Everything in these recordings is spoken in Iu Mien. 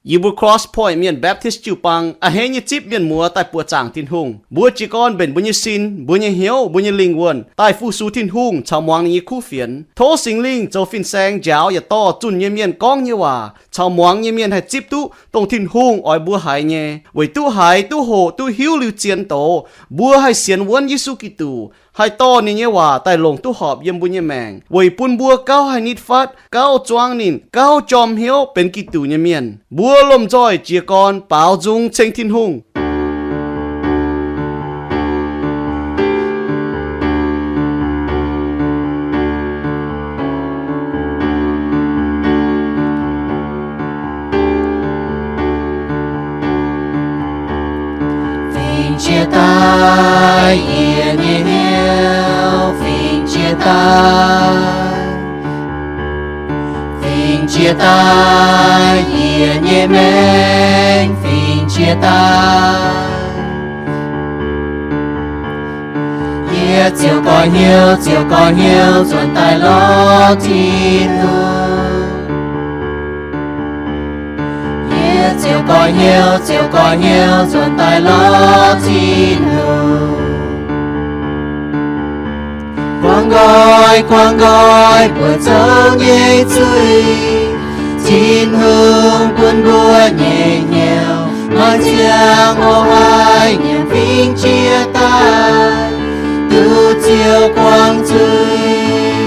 Yie mbuo Cross Point Mienh Baptist jiu-baang a'hneiv nyei zipv mienh muoz daaih buoqc zaangc Tin-Hungh. Mbuo jiez gorn mbenc mbuo nyei sin, mbuo nyei hnyouv, mbuo nyei lingh wuonh daaih fu-sux Tin-Hungh caux muangx ninh nyei kuv fienx. Tov Singx Lingh zoux fin-saeng njaaux yaac dorh zunh nyei mienh gorngv nyei waac caux muangx nyei mienh haih zipv duqv dongh Tin-Hungh oix mbuo haiz nyei, weic duqv haiz, duqv hoqc, duqv hiuv liuz zien doz, mbuo haih sienx wuonv Yesu Giduc, haih dorh ninh nyei waac daaih longc duqv horpc yiem mbuo nyei maengc, weic bun mbuo gauh haih nitv fatv, gauh zuangv ninh, gauh jorm hnyouv benx Giduc nyei mienh. Mbuo lomh nzoih jiez gorn baaux nzung ceng Tin-Hungh. Fingx jiex daaih yietc nyei hnyouv, fingx jiex daaih, fingx jiex daaih yietc nyei maengc, fingx jiex daaih. Yie ziouc goiv hnyouv, ziouc goiv hnyouv nzuonx daaih lorz Tin-Hungh. Yie ziouc goiv hnyouv, ziouc goiv hnyouv nzuonx daaih lorz Tin-Hungh. Guangc nqoi, guangc nqoi mbuo zoux nyei zuiz, Tin-Hungh bun mbuo nyei hnyouv maaih ziangh hoc haic, nyiemc fingx jiex daaih duqv Ziouv guangc zuiz.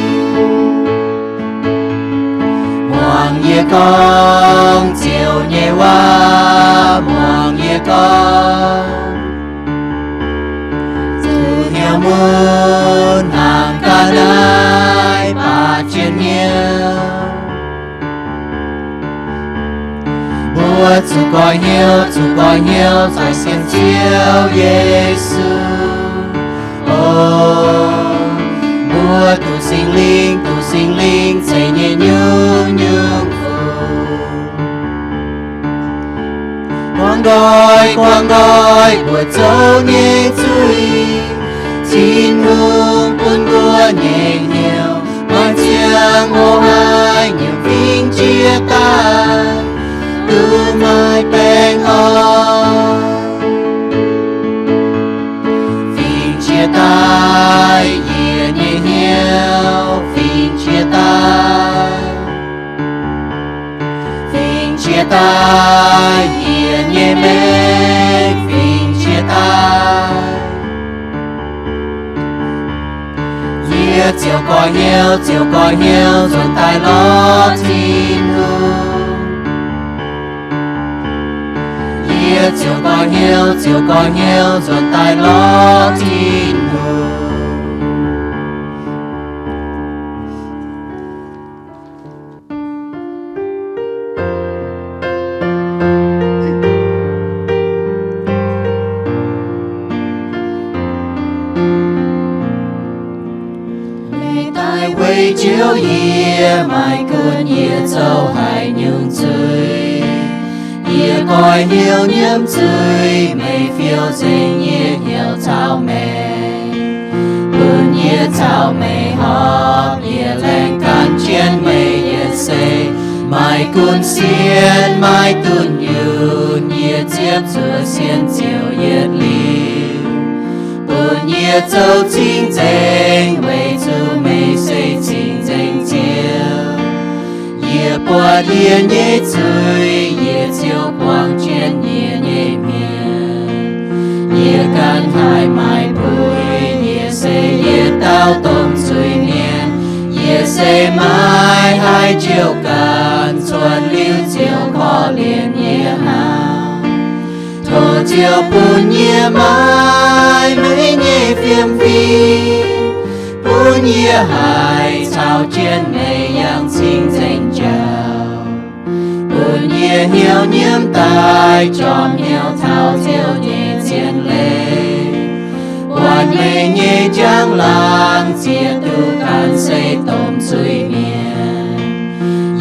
Muangx yie gorngv Ziouv nyei waac, muangx yie gorngv, zuqc hnyouv mun hnangv ga'naaiv baac jienv hnyouv. Mbuo zuqc goiv hnyouv, zuqc goiv hnyouv zoih sienx Ziouv Yesu. O, mbuo duqv Singx Lingh, duqv Singx Lingh ceix nyei nyungc-nyungc fuqv. Guangc nqoi, guangc nqoi mbuo zoux nyei zuiz, Tin-Hungh bun mbuo nyei hnyouv maaih ziangh hoc haic, nyiemc fingx jiex daaih duqv maaih baengh orn. Fingx jiex daaih yietc nyei hnyouv, fingx jiex daaih, fingx jiex daaih yietc nyei maengc, fingx jiex daaih. Yie ziouc goiv hnyouv, ziouc goiv hnyouv nzuonx daaih lorz Tin-Hungh. Yie ziouc goiv hnyouv, ziouc goiv hnyouv nzuonx daaih lorz Tin-Hungh. Meih daaih weic Ziouv yie, maiv gunv yie zoux haaix nyungc zuiz. Yie goiv hnyouv nyiemv zuiz, meih fiou nzengc yie hnyouv caux meih, bun yie caux meih horpc, yie laengz gan jienv meih yietc seix. Maiv gunv sienx maiv dunh yunh, yie ziepc zuoqc sienx Ziouv yietc liuz, bun yie zoux cing-nzengc, weic zuqc meih se cing-nzengc Ziouv. Yie buatc yie nyei zuiz, yie ziouc buangh jienv yie nyei mienh. Yie ganh haih maiv puix, yie se yietc dauh domh zuiz-mienh. Yie se maiv haih njoux ganh, cuotv liuz Ziouv korv-lienh yie hnangv. Tov Ziouv bun yie maaih meih nyei fiem-fim, bun yie haih caux jienv meih yangh cing-nzengc jauv, bun yie hnyouv nyiemv daaih jorm hnyouv taux Ziouv nyei zien leiz, buatc meih nyei njang-laangc, ziex duqv ganh se domh zuiz-mienh.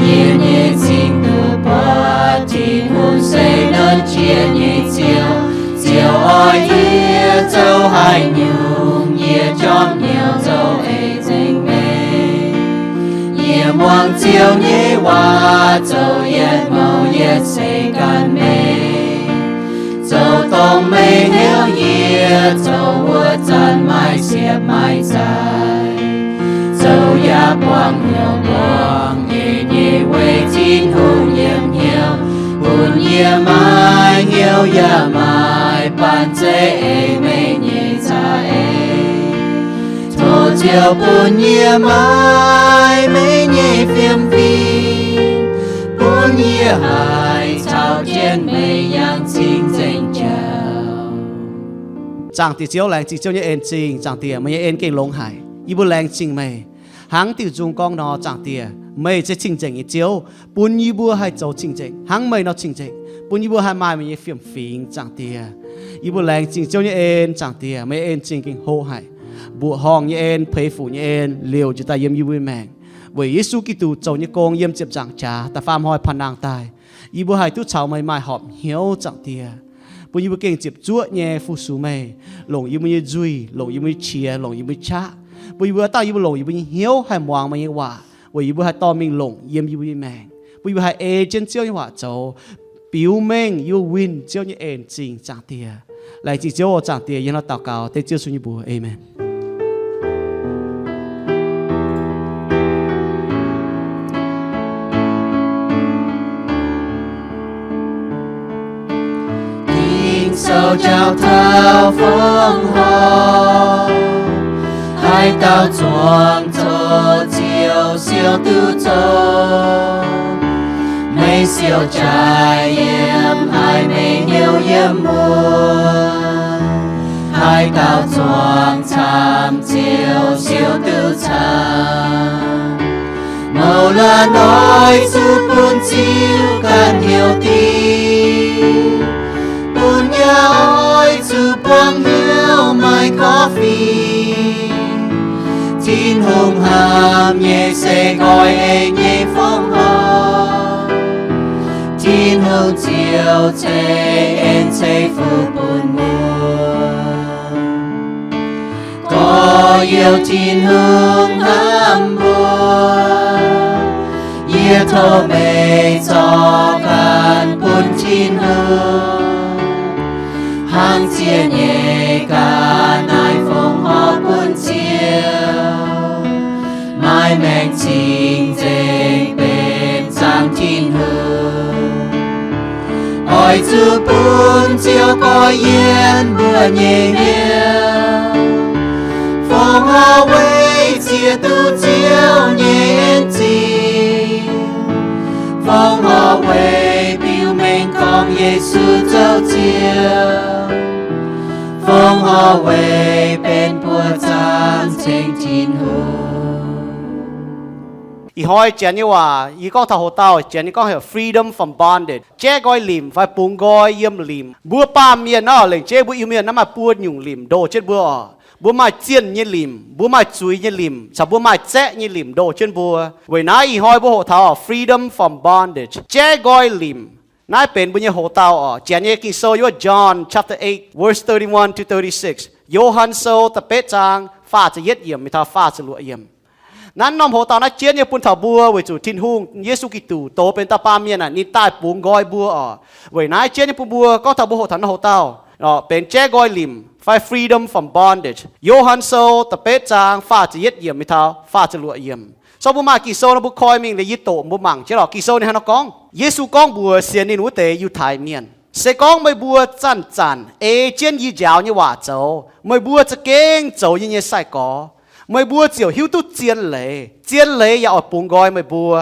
Yie nyei cing duqv buatc Tin-Hungh se ndortv jiex nyei Ziouv. Ziouv oix yie zoux haaix nyungc, yie jorm hnyouv zoux eix nzengc meih. Yie Muangx Ziouv nyei waac zoux yietc mouc yietc seix ganh meih, zoux dongh meih hnyouv yie zoux wuov zanc, maaih siepv maaih zaic, zoux yaac buangh hnyouv buangh eix nyei weic Tin-Hungh yiem hnyouv bun yie, maaih hnyouv yaac maaih banh zeiv eix meih nyei za'eix. Tov Ziouv bun yie maaih meih nyei fiem-fingx, bun yie haih caux jienv meih yangh cing-nzengc jauv. Zaangc Diex Ziouv, laengz zingh Ziouv nyei en-zingh. Zaangc Diex, meih nyei en gengh longx haic. Yie mbuo laengz zingh meih. Hnangv diuc nzung gorngv nor, Zaangc Diex, meih se cing-nzengc nyei Ziouv, bun yie mbuo haih zoux cing-nzengc hnangv meih nor cing-nzengc, bun yie mbuo haih maaih meih nyei fiem-fingx. Zaangc Diex, yie mbuo laengz zingh Ziouv nyei en. Zaangc Diex, meih nyei en-zingh gengh hlo haic. Mbuoqc horngh nyei en, puix fuc nyei en liouc njiec daaih yiem yie mbuo nyei maengc. Weic Yesu Giduc zoux nyei gong yiem ziepc nzaangc jaax da'faam hnoi panh nangh daaih, yie mbuo haih duqv caux meih maaih horpc hnyouv. Zaangc Diex, bun yie mbuo gengh ziepc zuoqv nyei fu-sux meih, longc yie mbuo nyei nzuih, longc yie mbuo nyei qiex, longc yie mbuo nyei qaqv, bun yie mbuo dangh yie mbuo longc yie mbuo nyei hnyouv haih muangx meih nyei waac, weic yie mbuo haih dorh mingh longc yiem yie mbuo nyei maengc, bun yie mbuo haih ei jienv Ziouv nyei waac zoux, biux mengh yie mbuo winh Ziouv nyei en-zingh. Zaangc Diex, laengz zingh Ziouv oc. Zaangc Diex, yie hnangv naaiv daux gaux dengv Ziouv Yesu nyei mbuox. Aamen. Ging-Sou jauv taux fongc horc, haaix dauh zuangx zoux Ziouv siou duqv zoux. Meih siou jaaix yiem, haiz meih hnyouv yiem wuov, haaix dauh zuangx camv Ziouv siou duqv camv. Mouz laanh oix zuqc bun Ziouv ganh hnyouv dingc, bun yaac oix zuqc buangh hnyouv maaih korv-fingx. Tin-Hungh hnamv nyei se nqoi eix nyei fongc horc. Tin-Hungh Ziouv ceix en ceix fuqv bun mbuo. Gorx-youz, Tin-Hungh hnamv mbuo. Yie tov meih zorc ganh bun Tin-Hungh, hnangv ziex nyei ga'naaiv naaiv fongc horc bun Ziouv, maaih maengc cing-nzengc benx zaangc Tin-Hungh. Oix zuqc bun Ziouv goiv yiem mbuo nyei hnyouv, fongc horc weic ziex duqv Ziouv nyei en-zingh, fongc horc weic biux mengh gorngv Yesu zoux Ziouv, fongc horc weic benx buoqc zaangc ceng Tin-Hungh. Ih hnoi janx nyei waac yie gorngv taux hoc-dauh, janx nyei gorngv heuc freedom from bondage, jaiv nqoi limc fai bungx nqoi yiem limc. Mbuo baamh mienh naaiv lengc jeiv mbuo Iu-Mienh naaiv maaih buo nyungc limc ndoh jienv mbuo oc. Mbuo maaih zienh nyei limc, mbuo maaih zuiz nyei limc, caux mbuo maaih zaeqv nyei limc ndoh jienv mbuo. Weic naaiv ih hnoi mbuo hoc taux freedom from bondage, jaiv nqoi limc. Naaiv benx mbuo nyei hoc-dauh oc. Janx nyei Ging-Sou yiem John chapter eight, verse thirty-one to thirty-six. Yo^han Sou da'betv zaang faah ziepc yietv yiemc mingh taux faah ziepc luoqc yiemc. Naaiv norm hoc-dauh naaiv jienv nyei bun taux mbuo weic zuqc Tin-Hungh, Yesu Giduc, doz benx dauh baamh mienh aah, ninh daaih bungx nqoi mbuo oc. Weic naaiv jienv nyei bun mbuo gorngv taux mbuo hoc taux naaiv hoc-dauh, benx jaiv nqoi limc fai freedom from bondage. Yo^han Sou da'betv zaang faah ziepc yietv yiemc mingh taux faah ziepc luoqc yiemc. So mbuo maaih Ging-Sou nor mbuo koi mingh liuz yie doqc mbuo mangc jienv lorqc. Ging-Sou ninh hnangv nor gorngv, Yesu gorngv mbuox sienx ninh wuov deix Yiutai Mienh, Se gorngv meih mbuo zanc-zanc ei jienv yie njaaux nyei waac zoux, meih mbuo za'gengh zoux yie nyei sai-gorx. Meih mbuo ziouc hiuv duqv zien leiz. Zien leiz yaac oix bungx nqoi meih mbuo.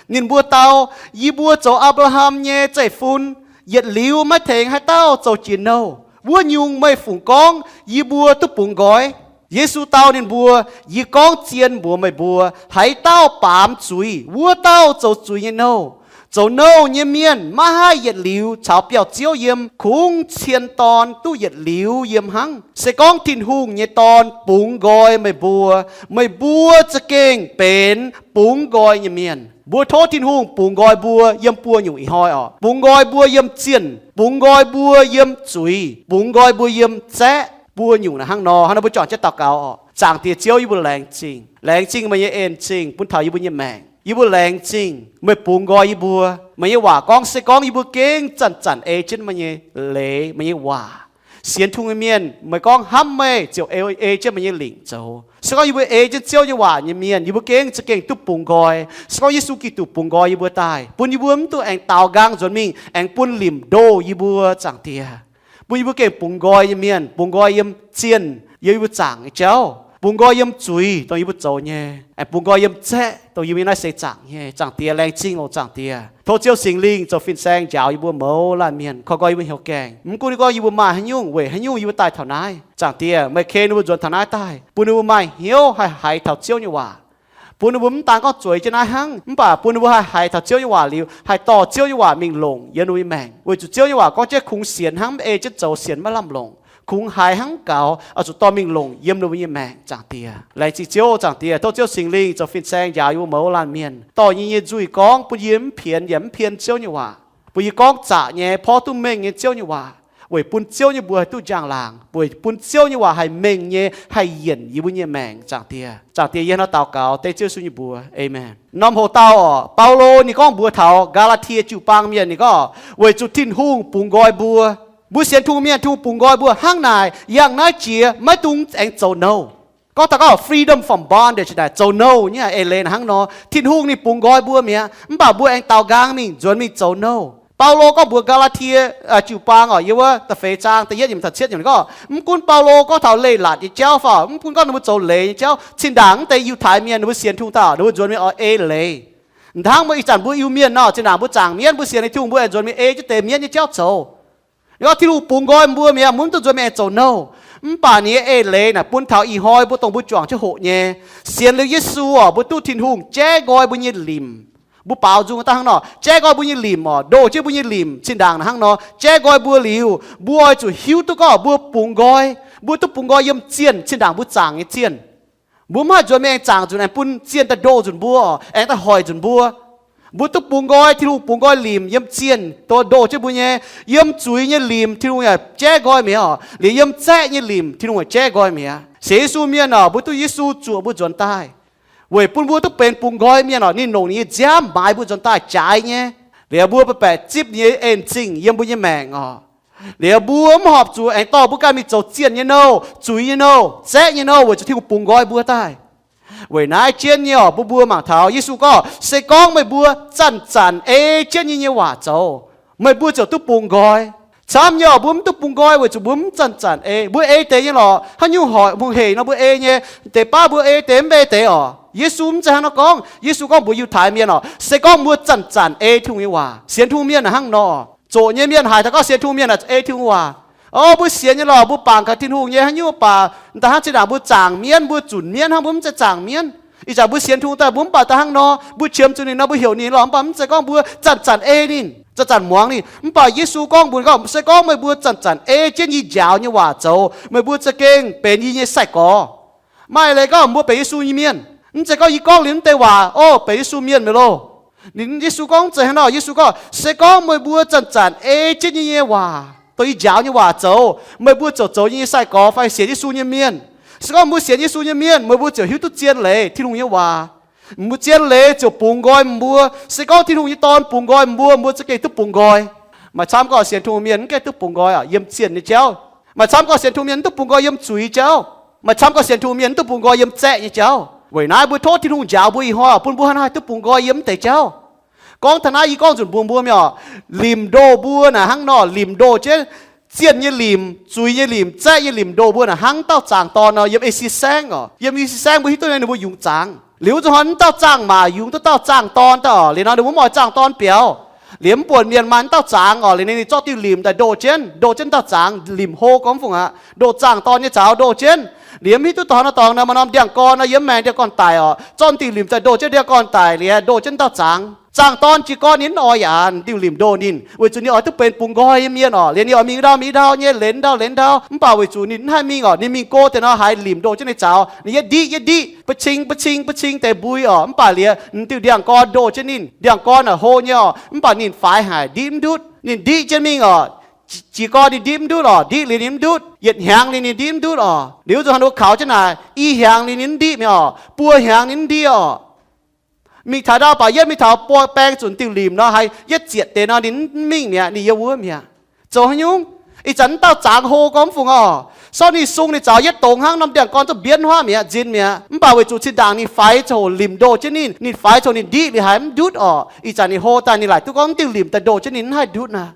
Ninh mbuo dau, Yie mbuo zoux Apc^laa^ham nyei zeiv-fun. Yietc liuz maiv tengx haaix dauh zoux jiex nouh. Wuov nyungc meih fungc gorngv yie mbuo duqv bungx nqoi? Yesu dau ninh mbuo, Yie gorngv zien mbuox meih mbuo, haaix dauh baamz zuiz, wuov dauh zoux zuiz nyei nouh. Zoux nouh nyei mienh maiv haih yietc liuz caux biauv-ziouv yiem. Kungx cien dorn duqv yietc liuz yiem hnangv. Se gorngv Tin-Hungh nyei Dorn bungx nqoi meih mbuo, meih mbuo za'gengh benx bungx nqoi nyei mienh. Mbuo tov Tin-Hungh bungx nqoi mbuo yiem buo nyungc ih hnoi oc. Bungx nqoi mbuo yiem zienh, bungx nqoi mbuo yiem zuiz, bungx nqoi mbuo yiem zaeqv. Buo nyungc naaiv hnangv nor. Hnangv nor mbuo juangc jienv daux gaux oc. Zaangc Diex Ziouv, yie mbuo laengz zingh. Laengz zingh meih nyei en-zingh bun taux yie mbuo nyei maengc. Yie mbuo laengz zingh meih bungx nqoi yie mbuo. Meih nyei waac gorngv, se gorngv yie mbuo gengh zanc-zanc ei jienv meih nyei leiz, meih nyei waac, sienx Tin-Hungh nyei mienh, meih gorngv hnamv meih ziouc ei, ei jienv meih nyei lingc zoux. Se gorngv yie mbuo ei jienv Ziouv nyei waac nyei mienh, yie mbuo gengh za'gengh duqv bungx nqoi. Se gorngv Yesu Giduc bungx nqoi yie mbuo daaih, bun yie mbuo mv dungx aengx daaux nqaang nzuonx mingh, aengx bun limc ndoh yie mbuo, Zaangc Diex. Bun yie mbuo gengh bungx nqoi nyei mienh, bungx nqoi yiem zienh, yiem yie mbuo zaangc nyei jauv, bungx nqoi yiem zuiz, dongh yie mbuo zoux nyei, aengx bungx nqoi yiem zaeqv, dongh yie mbuo naaiv seix zaangc nyei. Zaangc Diex, laengz zingh oc, Zaangc Diex. Tov Ziouv Singx Lingh zoux fin-saeng njaaux yie mbuo mouz laanh mienh, korv nqoi yie mbuo hnyouv gaengh. Mv gunv ninh gorngv yiex mbuo maaih haaix nyungc, weic haaix nyungc yie mbuo daaih taux naaiv, Zaangc Diex, meih ken ninh mbuo nzuonx taux naaiv daaih, bun ninh mbuo maaih hnyouv haih haiz taux Ziouv nyei waac. Bun ninh mbuo mv daan gorngv zueiz jienv naaiv hnangv, mv baac bun ninh mbuo haih haiz taux Ziouv nyei waac liuz, haih dorh Ziouv nyei waac mingh longc yiem ninh mbuo nyei maengc, weic zuqc Ziouv nyei waac gorngv jienv kungx sienx hnangv, mv ei jienv zoux sienx maiv lamh longc. Kungx haiz hnangv gaux, oix zuqc dorh mingh longc yiem ninh mbuo nyei maengc, Zaangc Diex. Laengz zingh Ziouv, Zaangc Diex. Tov Ziouv Singx Lingh zoux fin-saeng njaaux yie mbuo mouz laanh mienh, dorh yie nyei nzuih gorngv, bun yie mv pienx yaac mv pien Ziouv nyei waac, bun yie gorngv zaqc nyei, porv duqv mengh nyei Ziouv nyei waac, weic bun Ziouv nyei mbuox haih duqv njang-laangc, weic bun Ziouv nyei waac haih mengh nyei, haih yienc yie mbuo nyei maengc, Zaangc Diex. Zaangc Diex, yie hnangv naaiv daux gaux dengv Ziouv Yesu nyei mbuox, aamen. Norm hoc-dauh orqc, Baulo ninh gorngv mbuox taux Gaa^laa^tie jiu-baang mienh, ninh gorngv, weic zuqc Tin-Hungh bungx nqoi mbuo. Mbuo sienx Tin-Hungh mienh, Tin-Hungh bungx nqoi mbuo hnangv naaic, yangh naaiv jiex maiv dungx aengx zoux nouh. Gorngv taux gorngv freedom from bondage naaic, zoux nouh nyei, eix leiz naaic hnangv nor. Tin-Hungh ninh bungx nqoi mbuo mi'aqv, mv baac mbuo aengx daaux nqaang mingh nzuonx mingh zoux nouh. Baulo gorngv mbuox Gaa^laa^tie jiu-baang orqc, yiem wuov da'feix zaang da'yietv nyiemc taux cietv nyiemc gorngv, mv gunv Baulo gorngv taux leiz-latc nyei jauv fai, mv gunv gorngv ninh mbuo zoux leiz nyei jauv, zinh ndaangc mv deix Yiutai Mienh ninh mbuo sienx Tin-Hungh daaih, ninh mbuo nzuonx mingh oix ei leiz. M'dangv mbuo ih zanc mbuo Iu-Mienh nor, zinh ndaangc mbuo zaangc mienv, mbuo sienx Tin-Hungh mbuo aengx nzuonx mingh ei jienv deix mienv nyei jauv zoux. Ninh gorngv Tin-Hungh bungx nqoi mbuo mi'aqv, mbuo mv dungx nzuonx mingh aengx zoux nouh. Mv baac ninh nyei eix leiz naaic bun taux ih hnoi mbuo dongh mbuo juangc jienv hoqc nyei. Sienx liuz Yesu orqc, mbuo duqv Tin-Hungh jaiv nqoi mbuo nyei limc. Mbuo baaux nzung daaih hnangv nor, jaiv nqoi mbuo nyei limc orqc, ndoh jienv mbuo nyei limc, zinh ndaangc hnangv nor, jaiv nqoi mbuo liuz, mbuo oix zuqc hiuv duqv gorngv mbuo bungx nqoi, mbuo duqv bungx nqoi yiem zienh, zinh ndaangc mbuo zaangc nyei zienh. Mbuo mv haih nzuonx mingh aengx zaangc nzunc aengx bun zienh daaih ndoh nzunc mbuo, aengx daaih hoic nzunc mbuo. Mbuo duqv bungx nqoi, Tin-Hungh bungx nqoi limc yiem zienh, dongh ndoh jienv mbuo nyei. Yiem zuiz nyei limc Tin-Hungh yaac jaiv nqoi mi'aqv orqc, liuz yiem zaeqv nyei limc Tin-Hungh yaac jaiv nqoi mi'aqv. Sienx Yesu mienh orqc, mbuo duqv Yesu zuoqc mbuo nzuonx daaih, weic bun mbuo duqv benx bungx nqoi mienh orqc. Ninh longc ninh nyei nziaamv maaiz mbuo nzuonx daaih jaaix nyei. Liuz mbuo baeqc baeqc zipv ninh nyei en zingh yiem mbuo nyei maengc orqc. Liuz mbuo mv horpc zuqc aengx dorh mbuo ganh mingh zoux zienh nyei nouh, zuiz nyei nouh, zaeqv nyei nouh, weic zuqc Tin-Hungh bungx nqoi mbuo daaih. Weic naaiv jienv nyei orqc, mbuo mbuo mangc taux Yesu gorngv, se gorngv meih mbuo zanc-zanc ei jienv yie nyei waac zoux, meih mbuo ziouc duqv bungx nqoi. Camv nyei orqc, mbuo mv duqv bungx nqoi weic zuqc mbuo mv zanc-zanc ei. Mbuo ei deix nyei lorqc, haaix nyungc hoic mbuo hec nor mbuo ei nyei. Deix baav mbuo ei, deix mv ei deix orqc. Yesu mv zeiz hnangv nor gorngv. Yesu gorngv mbuox Yiutai Mienh orqc, se gorngv mbuo zanc-zanc ei Tin-Hungh nyei waac. Sienx Tin-Hungh mienh hnangv nor, zoqc nyei mienh haiz taux gorngv sienx Tin-Hungh mienh ei Tin-Hungh waac. O, mbuo sienx nyei lorqc, mbuo bangc gaax Tin-Hungh nyei haaix nyungc baac, da'hnangv zinh ndaangc mbuo zaangc mienv, mbuo zunc mienv hnangv, mbuo mv zeiz zaangc mienv. Ih zanc mbuo sienx Tin-Hungh daaih mbuo mv baac da'hnangv nor, mbuo qiemx zuqc ninh nor, mbuo heuc ninh lorqc, mv baac mv zeiz gorngv mbuo zanc-zanc ei ninh, zanc-zanc muangx ninh. Mv baac Yesu gorngv mbuox ninh gorngv, se gorngv meih mbuo zanc-zanc ei jienv yie njaaux nyei waac zoux, meih mbuo za'gengh benx yie nyei sai-gorx. Maaih leiz gorngv mbuo benx Yesu nyei mienh. Mv zeiz gorngv yie gorngv liuz mv deix waac, o, benx Yesu mienh mi'aqv loh. Ninh, Yesu gorngv mv zeiz hnangv nor. Yesu gorngv, se gorngv meih mbuo zanc-zanc ei jienv yie nyei waac, dongh yie njaaux nyei waac zoux, meih mbuo ziouc zoux yie nyei sai-gorx fai sienx Yesu nyei mienh. Se gorngv mbuo sienx Yesu nyei mienh, meih mbuo ziouc hiuv duqv zien leiz, Tin-Hungh nyei waac. Mbuo zien leiz ziouc bungx nqoi mbuo. Se gorngv Tin-Hungh nyei Dorn bungx nqoi mbuo, mbuo za'gengh duqv bungx nqoi. Maaih camv gorngv sienx Tin-Hungh mienh mv gaengh duqv bungx nqoi yiem zienh nyei jauv. Maaih camv gorngv sienx Tin-Hungh mienh mv duqv bungx nqoi yiem zuiz jauv. Maaih camv gorngv sienx Tin-Hungh mienh mv duqv bungx nqoi yiem zaeqv nyei jauv. Weic naaiv mbuo tov Tin-Hungh njaaux mbuo ih hnoi bun mbuo hnangv naaiv duqv bungx nqoi yiem mv deix jauv. Gorngv taux naaiv yie gorngv nzunc mbuox mbuo mi'aqv, limc ndoh mbuo naaic hnangv nor, limc ndoh jienv zienh nyei limc, zuiz nyei limc, zaeqv nyei limc ndoh mbuo naaic hnangv dauh zaangc dorn nor yiem ei si saengv orqc. Yiem ei si saengv mbuo hiuv duqv ninh mbuo yungz zaangc. Liuz wuov zanc hnoi mv dauh zaangc maac yungz duqv dauh zaangc dorn daaih orqc, liuz nor ninh mbuo mv oix zaangc dorn biaux. Liuz mv buonc mienh maaih mv dauh zaangc orqc, liuz ninh zorqv diuh limc daaih ndoh jienv, ndoh jienv dauh zaangc, limc hlo gormx fungc aqv, ndoh zaangc dorn nyei zaux ndoh jienv. Liuz mv hiuv duqv dongh haaix nor dongh nor, maaih norm ndiangx-gorn nor yiem maengx ndiangx-gorn daic orqc, zorqv diuh limc daaih ndoh jienv ndiangx-gorn daic liuz ndoh jienv dauh zaangc. Zaangc dorn jiez gorn ninh mv oix yaac diuh limc ndoh ninh, weic zuqc ninh oix duqv benx bungx nqoi nyei mienh orqc. Liuz ninh oix mingh ndau mingh ndau nyei, lenz ndau lenz ndau, mv baac weic zuqc ninh mv haih mingh orqc. Ninh mingh go deix nor haiz limc ndoh jienv ninh zaux, ninh yietv ndiqv yietv ndiqv, ba'cing ba'cing ba'cing deix mbui orqc. Mv baac liuz ninh diuh ndiangx-gorn ndoh jienv ninh, ndiangx-gorn naaic hlo nyei orqc, mv baac ninh faix haic ndiqv mv ndutv. Ninh ndiqv jienv mingh orqc, jiez gorn ninh ndiqv mv ndutv orqc, ndiqv liuz ninh mv ndutv, yietc hnyangx liuz ninh ndiqv mv ndutv orqc. Liuz wuov zanc hnangv nor kaux jienv naaic, i hnyangx liuz ninh mv ndiqv mi'aqv orqc, buo hnyangx ninh mv ndiqv orqc. Mingh taux ndau baac yietv mingh taux baeng zunc diuh limc nor, haiz yietv zietc deix nor ninh mv mingh mi'aqv, ninh yiem wuov mi'aqv. Zoux haaix nyungc? Ih zanc mv dauh zangx hlo gorngv mv fungc orqc. Sortv ninh sung ninh zaux yietv dongz hnangv norm ndiangx-gorn zungv mbienv huaav mi'aqv, nzin mi'aqv. Mv baac weic zuqc zinh ndaangc ninh faix coc limc ndoh jienv ninh, ninh faix coc ninh ndiqv liuz haiz mv ndutv orqc. Ih zanc ninh hlo daaih ninh laaic duqv gorngv mv diuh limc daaih ndoh jienv ninh mv haih ndutv naaic.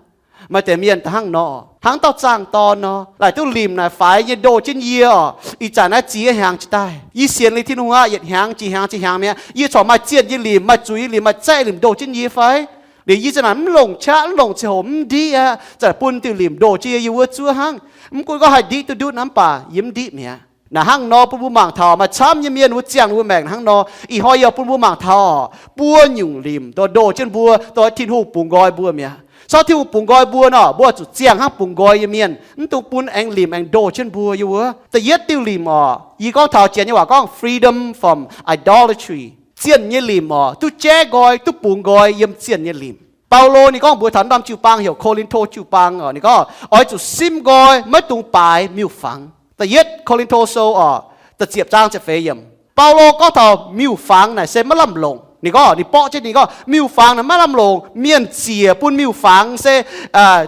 Maaih deix mienh da'hnangv nor, hnangv dauh zaangh dorn nor, laaic duqv limc naaic faix nyei ndoh jienv yie orqc. Ih zanc naaiv ziex hnyangx jiex daaih, yie sienx liuz Tin-Hungh aqv, yietc hnyangx jiex hnyangx jiex hnyangx mi'aqv, yie corc maaih zienh nyei limc, maaih zuiz nyei limc, maaih zaeqv limc ndoh jienv yie fai? Liuz yie za'naaic mv longc qaqv, mv longc ziangh hoc mv ndiqv aqv, za'naaic bun diuh limc ndoh jienv yie, yie wuov zuov hnangv. Mv gunv gorngv haih ndiqv duqv ndutv naaic, mv baac yie mv ndiqv mi'aqv. Naaic hnangv nor bun mbuo mangc taux maaih camv nyei mienh wuov ziangh ninh mbuo maengc hnangv nor. Ih hnoi yie bun mbuo mangc taux buo nyungc limc ndoh ndoh jienv mbuo, dorh Tin-Hungh bungx nqoi mbuo mi'aqv. Sortv Tin-Hungh bungx nqoi mbuo nor, mbuo zuqc ziangh hnangv bungx nqoi nyei mienh, mv dungx bun aengx limc aengx ndoh jienv mbuo, yie wuov. Da'yietv diuh limc orqc, yie gorngv taux janx nyei waac gorngv freedom from idolatry. Zienh nyei limc orqc, duqv jaiv nqoi, duqv bungx nqoi yiem zienh nyei limc. Baulo ninh gorngv mbuox taux norm jiu-baang heuc Ko^lin^to jiu-baang orqc, ninh gorngv oix zuqc simv nqoi, maiv dungx baaix miuc-fangx. Da'yietv Ko^lin^to Sou orqc, da'ziepc zaang ziepc feix yiemc. Baulo gorngv taux miuc-fangx naaic se maiv lamh longc. Ninh gorngv, ninh borqv jienv ninh gorngv miuc-fangx naaic maiv lamh longc. Mienh ziec bun miuc-fangx se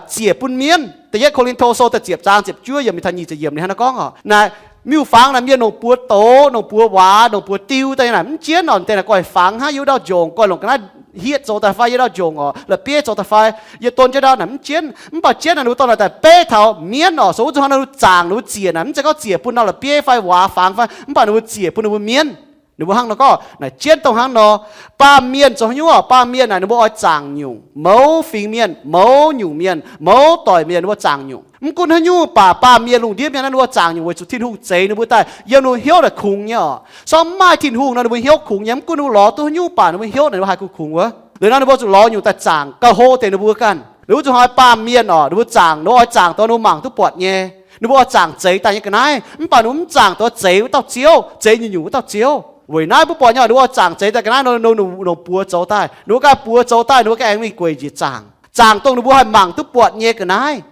ziec bun mienv. Da'yietv Ko^lin^to Sou da'ziepc zaang ziepc juov yiemc taux nyic ziepc yiemc ninh hnangv naaiv gorngv orqc, naaic miuc-fangx naaic mienh longc buoz doz, longc buoz waac, longc buoz diu daaih naaic mv jienv orqc, deix naaic guaih fangx hnangv yie wuov ndau njongc, guaih longc ga'naaiv hietv zoux daaih fai yie ndau njongc orqc, la'bieiv zoux daaih fai yie don jienv ndau naaic mv jienv. Mv baac jienv naaic ninh mbuo dorh naaic daaih beiv taux mienv orqc. So wuov zuqc hnangv naaic ninh mbuo zaangc, ninh mbuo ziec naaic mv zeiz gorngv ziec bun ndau la'bieiv fai waac fangx fai, mv baac ninh mbuo ziec bun ninh mbuo mienv. Ninh mbuo hnangv nor gorngv naaic jienv dongh hnangv nor. Baamh mienh zoux haaix nyungc orqc? Baamh mienh naaic ninh mbuo oix zaangc nyungc, mouz fingx mienh, mouz nyungc mienh, mouz doic mienh ninh mbuo zaangc nyungc. Mv gunv haaix nyungc baac baamh mienh lungh ndiev mienh naaiv ninh mbuo zaangc nyungc weic zuqc Tin-Hungh zeix ninh mbuo daaih yiem ninh mbuo hnyouv naaic kungx nyei orqc. So mv maaih Tin-Hungh nor ninh mbuo hnyouv kungx nyei. Mv gunv ninh mbuo lorz duqv haaix nyungc baac ninh mbuo hnyouv naaic ninh mbuo haih kungx-kungx wuov. Liuz nor ninh mbuo zuqc lorz nyungc daaih zaangc gauh hlo deix ninh mbuo ganh. Liuz wuov zuqc hnoi baamh mienh orqc, ninh mbuo zaangc, ninh mbuo oix zaangc dongh ninh mbuo mangc duqv buatc nyei. Ninh mbuo oix zaangc zeix daaih nyei ga'naaiv, mv baac ninh mbuo mv zaangc dongh zeix wuov dauh Ziouv, zeix nyungc-nyungc wuov dauh Ziouv. Weic naaiv mbuo buatc nyei, ninh mbuo oix zaangc zeix daaih ga'naaiv nor, ninh mbuo longc buoz zoux daaih. Ninh mbuo ganh buoz zoux daaih, ninh mbuo ganh aengx mingh gueic njiec zaangc. Zaangc dongh ninh mbuo haih mangc duqv buatc nyei ga'naaiv.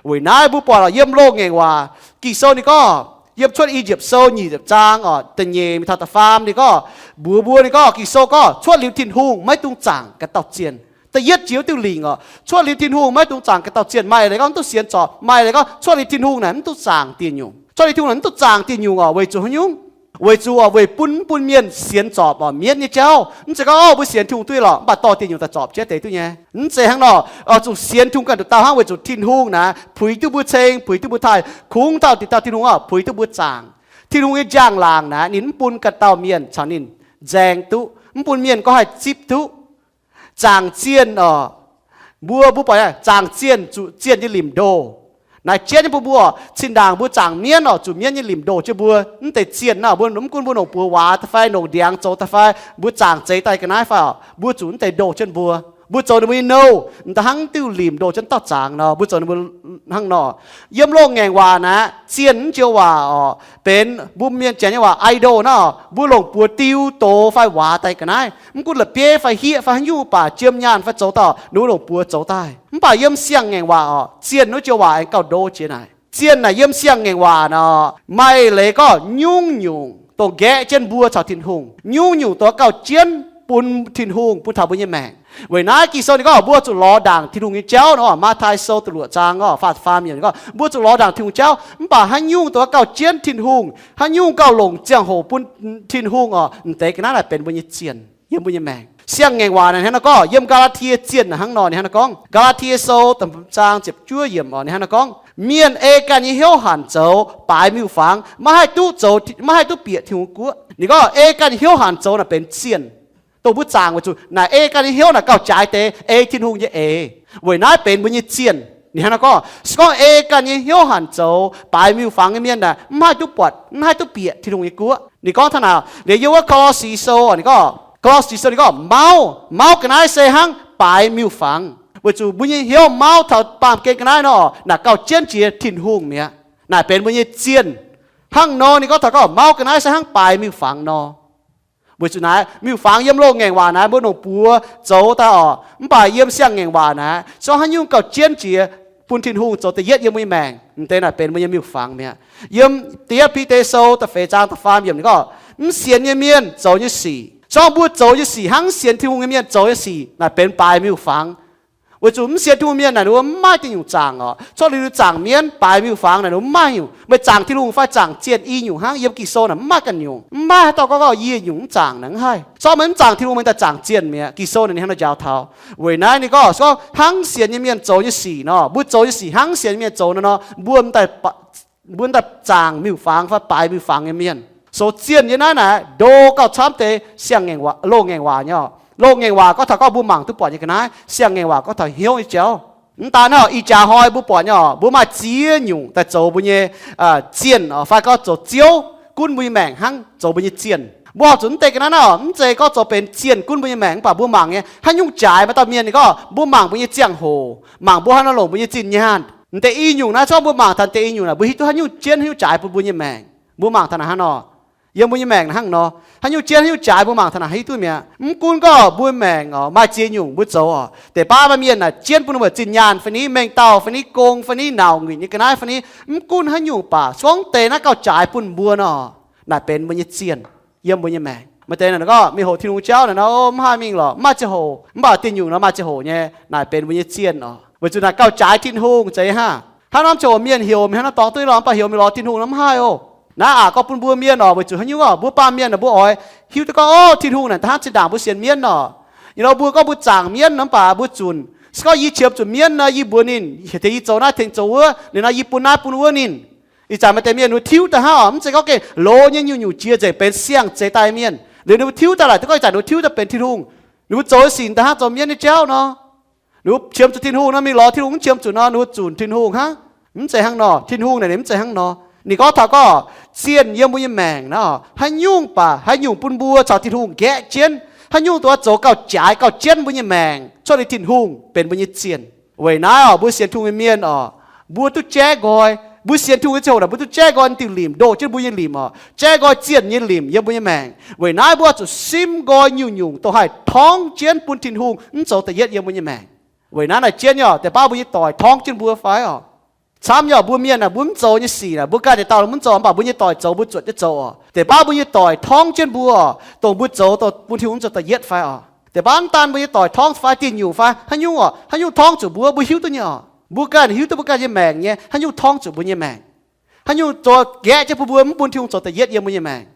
Weic naaiv mbuo buatc orqc, yiem Loz-Ngaengc Waac Ging-Sou ninh gorngv, yiem Cuotv I^yipv Sou nyic ziepc zaang orqc, da'nyeic mingh taux da'faam ninh gorngv, mbuox mbuo ninh gorngv, Ging-Sou gorngv cuotv liuz Tin-Hungh maiv dungx zaangc gaax dauh zienh. Da'yietv jiex wuov diuh lingc orqc, cuotv liuz Tin-Hungh maiv dungx zaangc gaax dauh zienh. Maaih leiz gorngv mv duqv sienx zorpc, maaih leiz gorngv cuotv liuz Tin-Hungh naaic mv duqv zaangc dieh nyungc. Cuotv liuz Tin-Hungh naaic mv duqv zaangc dieh nyungc orqc, weic zuqc haaix nyungc? Weic zuqc orqc, weic bun, mv bun mienh sienx zorpc orqc, mienv nyei jauv. Mv zeiz gorngv, orqc, mbuo sienx Tin-Hungh duqv lorqc, mv baac dorh dieh nyungc daaih zorpc jienv deix duqv nyei. Mv zeiz hnangv nor. Oix zuqc sienx Tin-Hungh ganh nduqc dauh hnangv, weic zuqc Tin-Hungh naaic puix duqv mbuo ceng, puix duqv mbuo taaih, kungx dauh dingc dauh Tin-Hungh orqc, puix duqv mbuo zaangc. Tin-Hungh nyei njang-laangc naaic ninh mv bun ganh dauh mienh caux ninh nzaeng duqv, mv bun mienh gorngv haih zipv duqv. Zaangc zienh orqc, mbuo, mbuo buatc zaangc zienh zuqc zienh nyei limc ndoh. Naaiv jienv nyei bun mbuo orqc, zinh ndaangc mbuo zaangc mienv orqc, zuqc mienv nyei limc ndoh jienv mbuo. Mv deix zienh naaic, mbuo mv gunv mbuo longc buoz waac daaih fai longc ndiangx zoux daaih fai mbuo zaangc zeix daaih ga'naaiv fai orqc, mbuo zuqc mv deix ndoh jienv mbuo. Mbuo zoux ninh mbuo nyei nouh, mv daaih hnangv diuh limc ndoh jienv dauh zaangc nor, mbuo zoux ninh mbuo hnangv nor. Yiem Loz-Ngaengc Waac naaic, zienh wuov joux waac orqc, benx mbuo mienh janx nyei waac idol naaiv orqc, mbuo longc buoz diu doz fai waac daaih ga'naaiv. Mv gunv la'bieiv fai hieqv fai haaix nyungc baac, jiem nyaanh fai zoux dauh, ninh mbuo longc buoz zoux daaih. Mv baac yiem Siang-Ngaengc Waac orqc, zienh wuov joux waac aengx gauh ndo jiex naaic. Zienh naaic yiem Siang-Ngaengc Waac nor, maaih leiz gorngv nyungc-nyungc dongh nqaeqv jienv mbuo caux Tin-Hungh, nyungc-nyungc dongh gauh jienv bun Tin-Hungh bun taux mbuo nyei maengc. Weic naaiv Ging-Sou ninh gorngv mbuo zuqc lorz ndaangc Tin-Hungh nyei jauv nor, Matv^tai Sou da'luoqc zaang orqc, faah faam yiemc gorngv mbuo zuqc lorz ndaangc Tin-Hungh jauv. Mv baac haaix nyungc dongh gauh jienv Tin-Hungh, haaix nyungc gauh longc ziangh hoc bun Tin-Hungh orqc, mv deix ga'naaiv naaic benx mbuo nyei zienh yiem mbuo nyei maengc. Siang-Ngaengc Waac naaic hnangv naaiv gorngv, yiem Gaa^laa^tie zienh naaic hnangv nor ninh hnangv naaiv gorngv, Gaa^laa^tie Sou da'hmz zaang ziepc juov yiemc orqc, ninh hnangv naaiv gorngv, mienh ei ganh nyei hnyouv hanc zoux baaix miuc-fangx, maiv haih duqv zoux, maiv haih duqv bieqc Tin-Hungh guoqv. Ninh gorngv ei ganh nyei hnyouv hanc zoux naaic benx zienh. Dongh mbuo zaangc weic zuqc naaic ei ganh nyei hnyouv naaic gauh jaaix deix ei Tin-Hungh nyei eix. Weic naaiv benx mbuo nyei zienh. Ninh hnangv naaiv gorngv, se gorngv ei ganh nyei hnyouv hanc zoux baaix miuc-fangx nyei mienh naaic mv haih duqv buatc, mv haih duqv bieqc Tin-Hungh nyei guoqv. Ninh gorngv taux naaic, liuz yiem wuov Ko^lo^si Sou, ninh gorngv, Ko^lo^si Sou ninh gorngv, mauv, mauv ga'naaiv se hnangv baaix miuc-fangx. Weic zuqc mbuo nyei hnyouv mauv taux baamh gen ga'naaiv nor, naaic gauh jienv jiex Tin-Hungh mi'aqv. Naaic benx mbuo nyei zienh. Hnangv nor ninh gorngv taux gorngv mauv ga'naaiv se hnangv baaix miuc-fangx nor. Weic zuqc naaiv miuc-fangx yiem Loz-Ngaengc Waac naaiv mbuo longc buoz zoux daaih orqc, mv baac yiem Siang-Ngaengc Waac naaiv se haaix nyungc gauh jienv jiex bun Tin-Hungh zoux da'yietv yiem mbuo nyei maengc, mv deix naaic benx mbuo nyei miuc-fangx mi'aqv. Yiem da'yietv Bide Sou da'feix zaang da'faam yiemc ninh gorngv, mv sienx nyei mienh zoux nyei sic Zorqv mbuo zoux nyei sic hnangv sienx Tin-Hungh nyei mienh zoux nyei sic naaic benx baaix miuc-fangx. Weic zuqc mv sienx Tin-Hungh mienh naaic ninh mbuo mv maaih diuh nyungc zaangc oc. Cuotv liuz ninh zaangc mienv baaix miuc-fangx naaic ninh mbuo mv maaih nyungc. Meih zaangc Tin-Hungh fai zaangc zienh i nyungc hnangv, yiem Ging-Sou naaic mv maaih ganh nyungc. Mv maaih haaix dauh gorngv gauh yie nyungc mv zaangc naaic, mv haih. Zorqv meih mv zaangc Tin-Hungh, meih daaih zaangc zienh mi'aqv. Ging-Sou naaic ninh hnangv nor njaaux taux. Weic naaiv ninh gorngv, gorngv hnangv sienx nyei mienh zoux nyei sic nor, mbuo zoux nyei sic hnangv sienx nyei mienh zoux nor nor, mbuo mv daaih zaangc miuc-fangx fai baaix miuc-fangx nyei mienh. Sou zienh nyei naaiv naaic ndo gauh camv deix siang-ngaengc waac, loz-ngaengc waac nyei oc. Loz-ngaengc waac gorngv taux gorngv mbuo mangc duqv buatc nyei ga'naaiv. Siang-ngaengc waac gorngv taux hnyouv nyei jauv. Mv daan naaiv, ih jaax hnoi mbuo buatc nyei oc, mbuo maaih ziex nyungc daaih zoux mbuo nyei zienh oc, fai gorngv zoux ziouv gunv mbuo nyei maengc hnangv zoux mbuo nyei zienh. Mbuo horpc zuqc mv deix ga'naaiv naaiv oc, mv zeiz gorngv zoux benx zienh gunv mbuo nyei maengc, mv baac mbuo mangc nyei haaix nyungc jaaix maaih dauh mienh ninh gorngv mbuo mangc mbuo nyei ziangh hoc, mangc mbuo haaix nor longc mbuo nyei zinh nyaanh. Mv deix i nyungc naaiv, zorqv mbuo mangc taux mv deix i nyungc naaic, mbuo hiuv duqv haaix nyungc jienv haaix nyungc jaaix bun mbuo nyei maengc. Mbuo mangc taux naaic hnangv nor, yiem mbuo nyei maengc naaic hnangv nor, haaix nyungc jienv haaix nyungc jaaix mbuo mangc taux naaic hiuv duqv mi'aqv. Mv gunv gorngv mbuo maengc oc maaih ziex nyungc mbuo zoux oc, deix baav maaih mienh naaic jienv bun mbuo zinh nyaanh fai ni, mengh dauh fai ni, gong fai ni, nauc nguitc nyei ga'naaiv fai ni, mv gunv haaix nyungc baac gorngv deix naaiv gauh jaaix bun mbuo nor, naaic benx mbuo nyei zienh yiem mbuo nyei maengc. Maaih deix naaic gorngv mingh hoqc Tin-Hungh jauv naaic nor, mv haih mingh lorqc, mv maaih ziangh hoc. Mv baac diuh nyungc nor maaih ziangh hoc nyei, naaic benx mbuo nyei zienh oc. Weic zuqc naaic gauh jaaix Tin-Hungh zeiz hnangv. Hnangv norm ziangh hoc mienh heuc mingh hnangv nor dorngx duqv lorqc, mv baac heuc mingh lorz Tin-Hungh nor mv haih oc. Naaiv aqc gorngv bun mbuo mienh oc, weic zuqc haaix nyungc oc, mbuo baamh mienh naaic mbuo oix hiuv duqv gorngv oc, Tin-Hungh naaic da'hnangv zinh ndaangc mbuo sienx mienv oc. Ih hnoi mbuo gorngv mbuo zaangc mienv nor mv baac mbuo zunc, se gorngv yie qiemx zuqc mienv nor yie mbuox ninh, heuc deix yie zoux naaiv tengx zoux wuov, liuz nor yie bun naaiv bun wuov ninh. Ih zanc maaih deix mienh ninh mbuo tiuv daaih hnangv oc, mv zeiz gorngv gengh loz nyei nyungc-nyungc jiex nzengc benx siang-zeix daaih mienh. Liuz ninh mbuo tiuv daaih laaix duqv gorngv ih zanc ninh mbuo tiuv daaih benx Tin-Hungh. Ninh mbuo zoux nyei sic da'hnangv zoux mienv nyei jauv nor. Ninh mbuo qiemx zuqc Tin-Hungh nor, mingh lorz Tin-Hungh, mv qiemx zuqc nor ninh mbuo zunc Tin-Hungh hnangv. Mv zeiz hnangv nor, Tin-Hungh naaic ninh mv zeiz hnangv nor. Ninh gorngv taux gorngv zienh yiem mbuo nyei maengc naaiv, haaix nyungc baac haaix nyungc bun mbuo caux Tin-Hungh nqaeqv jienv, haaix nyungc dongh zoux gauh jaaix gauh jienv mbuo nyei maengc cuotv liuz Tin-Hungh benx mbuo nyei zienh. Weic naaiv oc, mbuo sienx Tin-Hungh nyei mienh oc, mbuo duqv jaiv nqoi. Mbuo sienx Tin-Hungh nyei ziangh hoc naaic mbuo duqv jaiv nqoi diuh limc ndoh jienv mbuo nyei limc oc, jaiv nqoi zienh nyei limc yiem mbuo nyei maengc. Weic naaiv mbuo oix zuqc simv nqoi nyungc-nyungc dongh haih torngv jienv bun Tin-Hungh mv zoux da'yietv yiem mbuo nyei maengc. Weic naaiv naaic jienv nyei oc, deix baav mbuo nyei doic torngv jienv mbuo fai oc. Camv nyei oc, mbuo mienh naaic mbuo mv zoux nyei sic naaic, mbuo ganh deix dauh mbuo mv zoux, mv baac mbuo nyei doic zoux, mbuo zuotc jienv zoux oc. Deix baav mbuo nyei doic torngv jienv mbuo oc, dongh mbuo zoux dongh bun Tin-Hungh mv zoux da'yietv fai oc. Deix baav mv daan mbuo nyei doic torngv fai diuh nyungc fai haaix nyungc oc, haaix nyungc torngv zuqc mbuo, mbuo hiuv duqv nyei oc. Mbuo ganh hiuv duqv mbuo ganh nyei maengc nyei haaix nyungc torngv zuqc mbuo nyei maengc. Haaix nyungc zoux nqaeqv jienv bun mbuo mv bun Tin-Hungh zoux da'yietv yiem mbuo nyei maengc.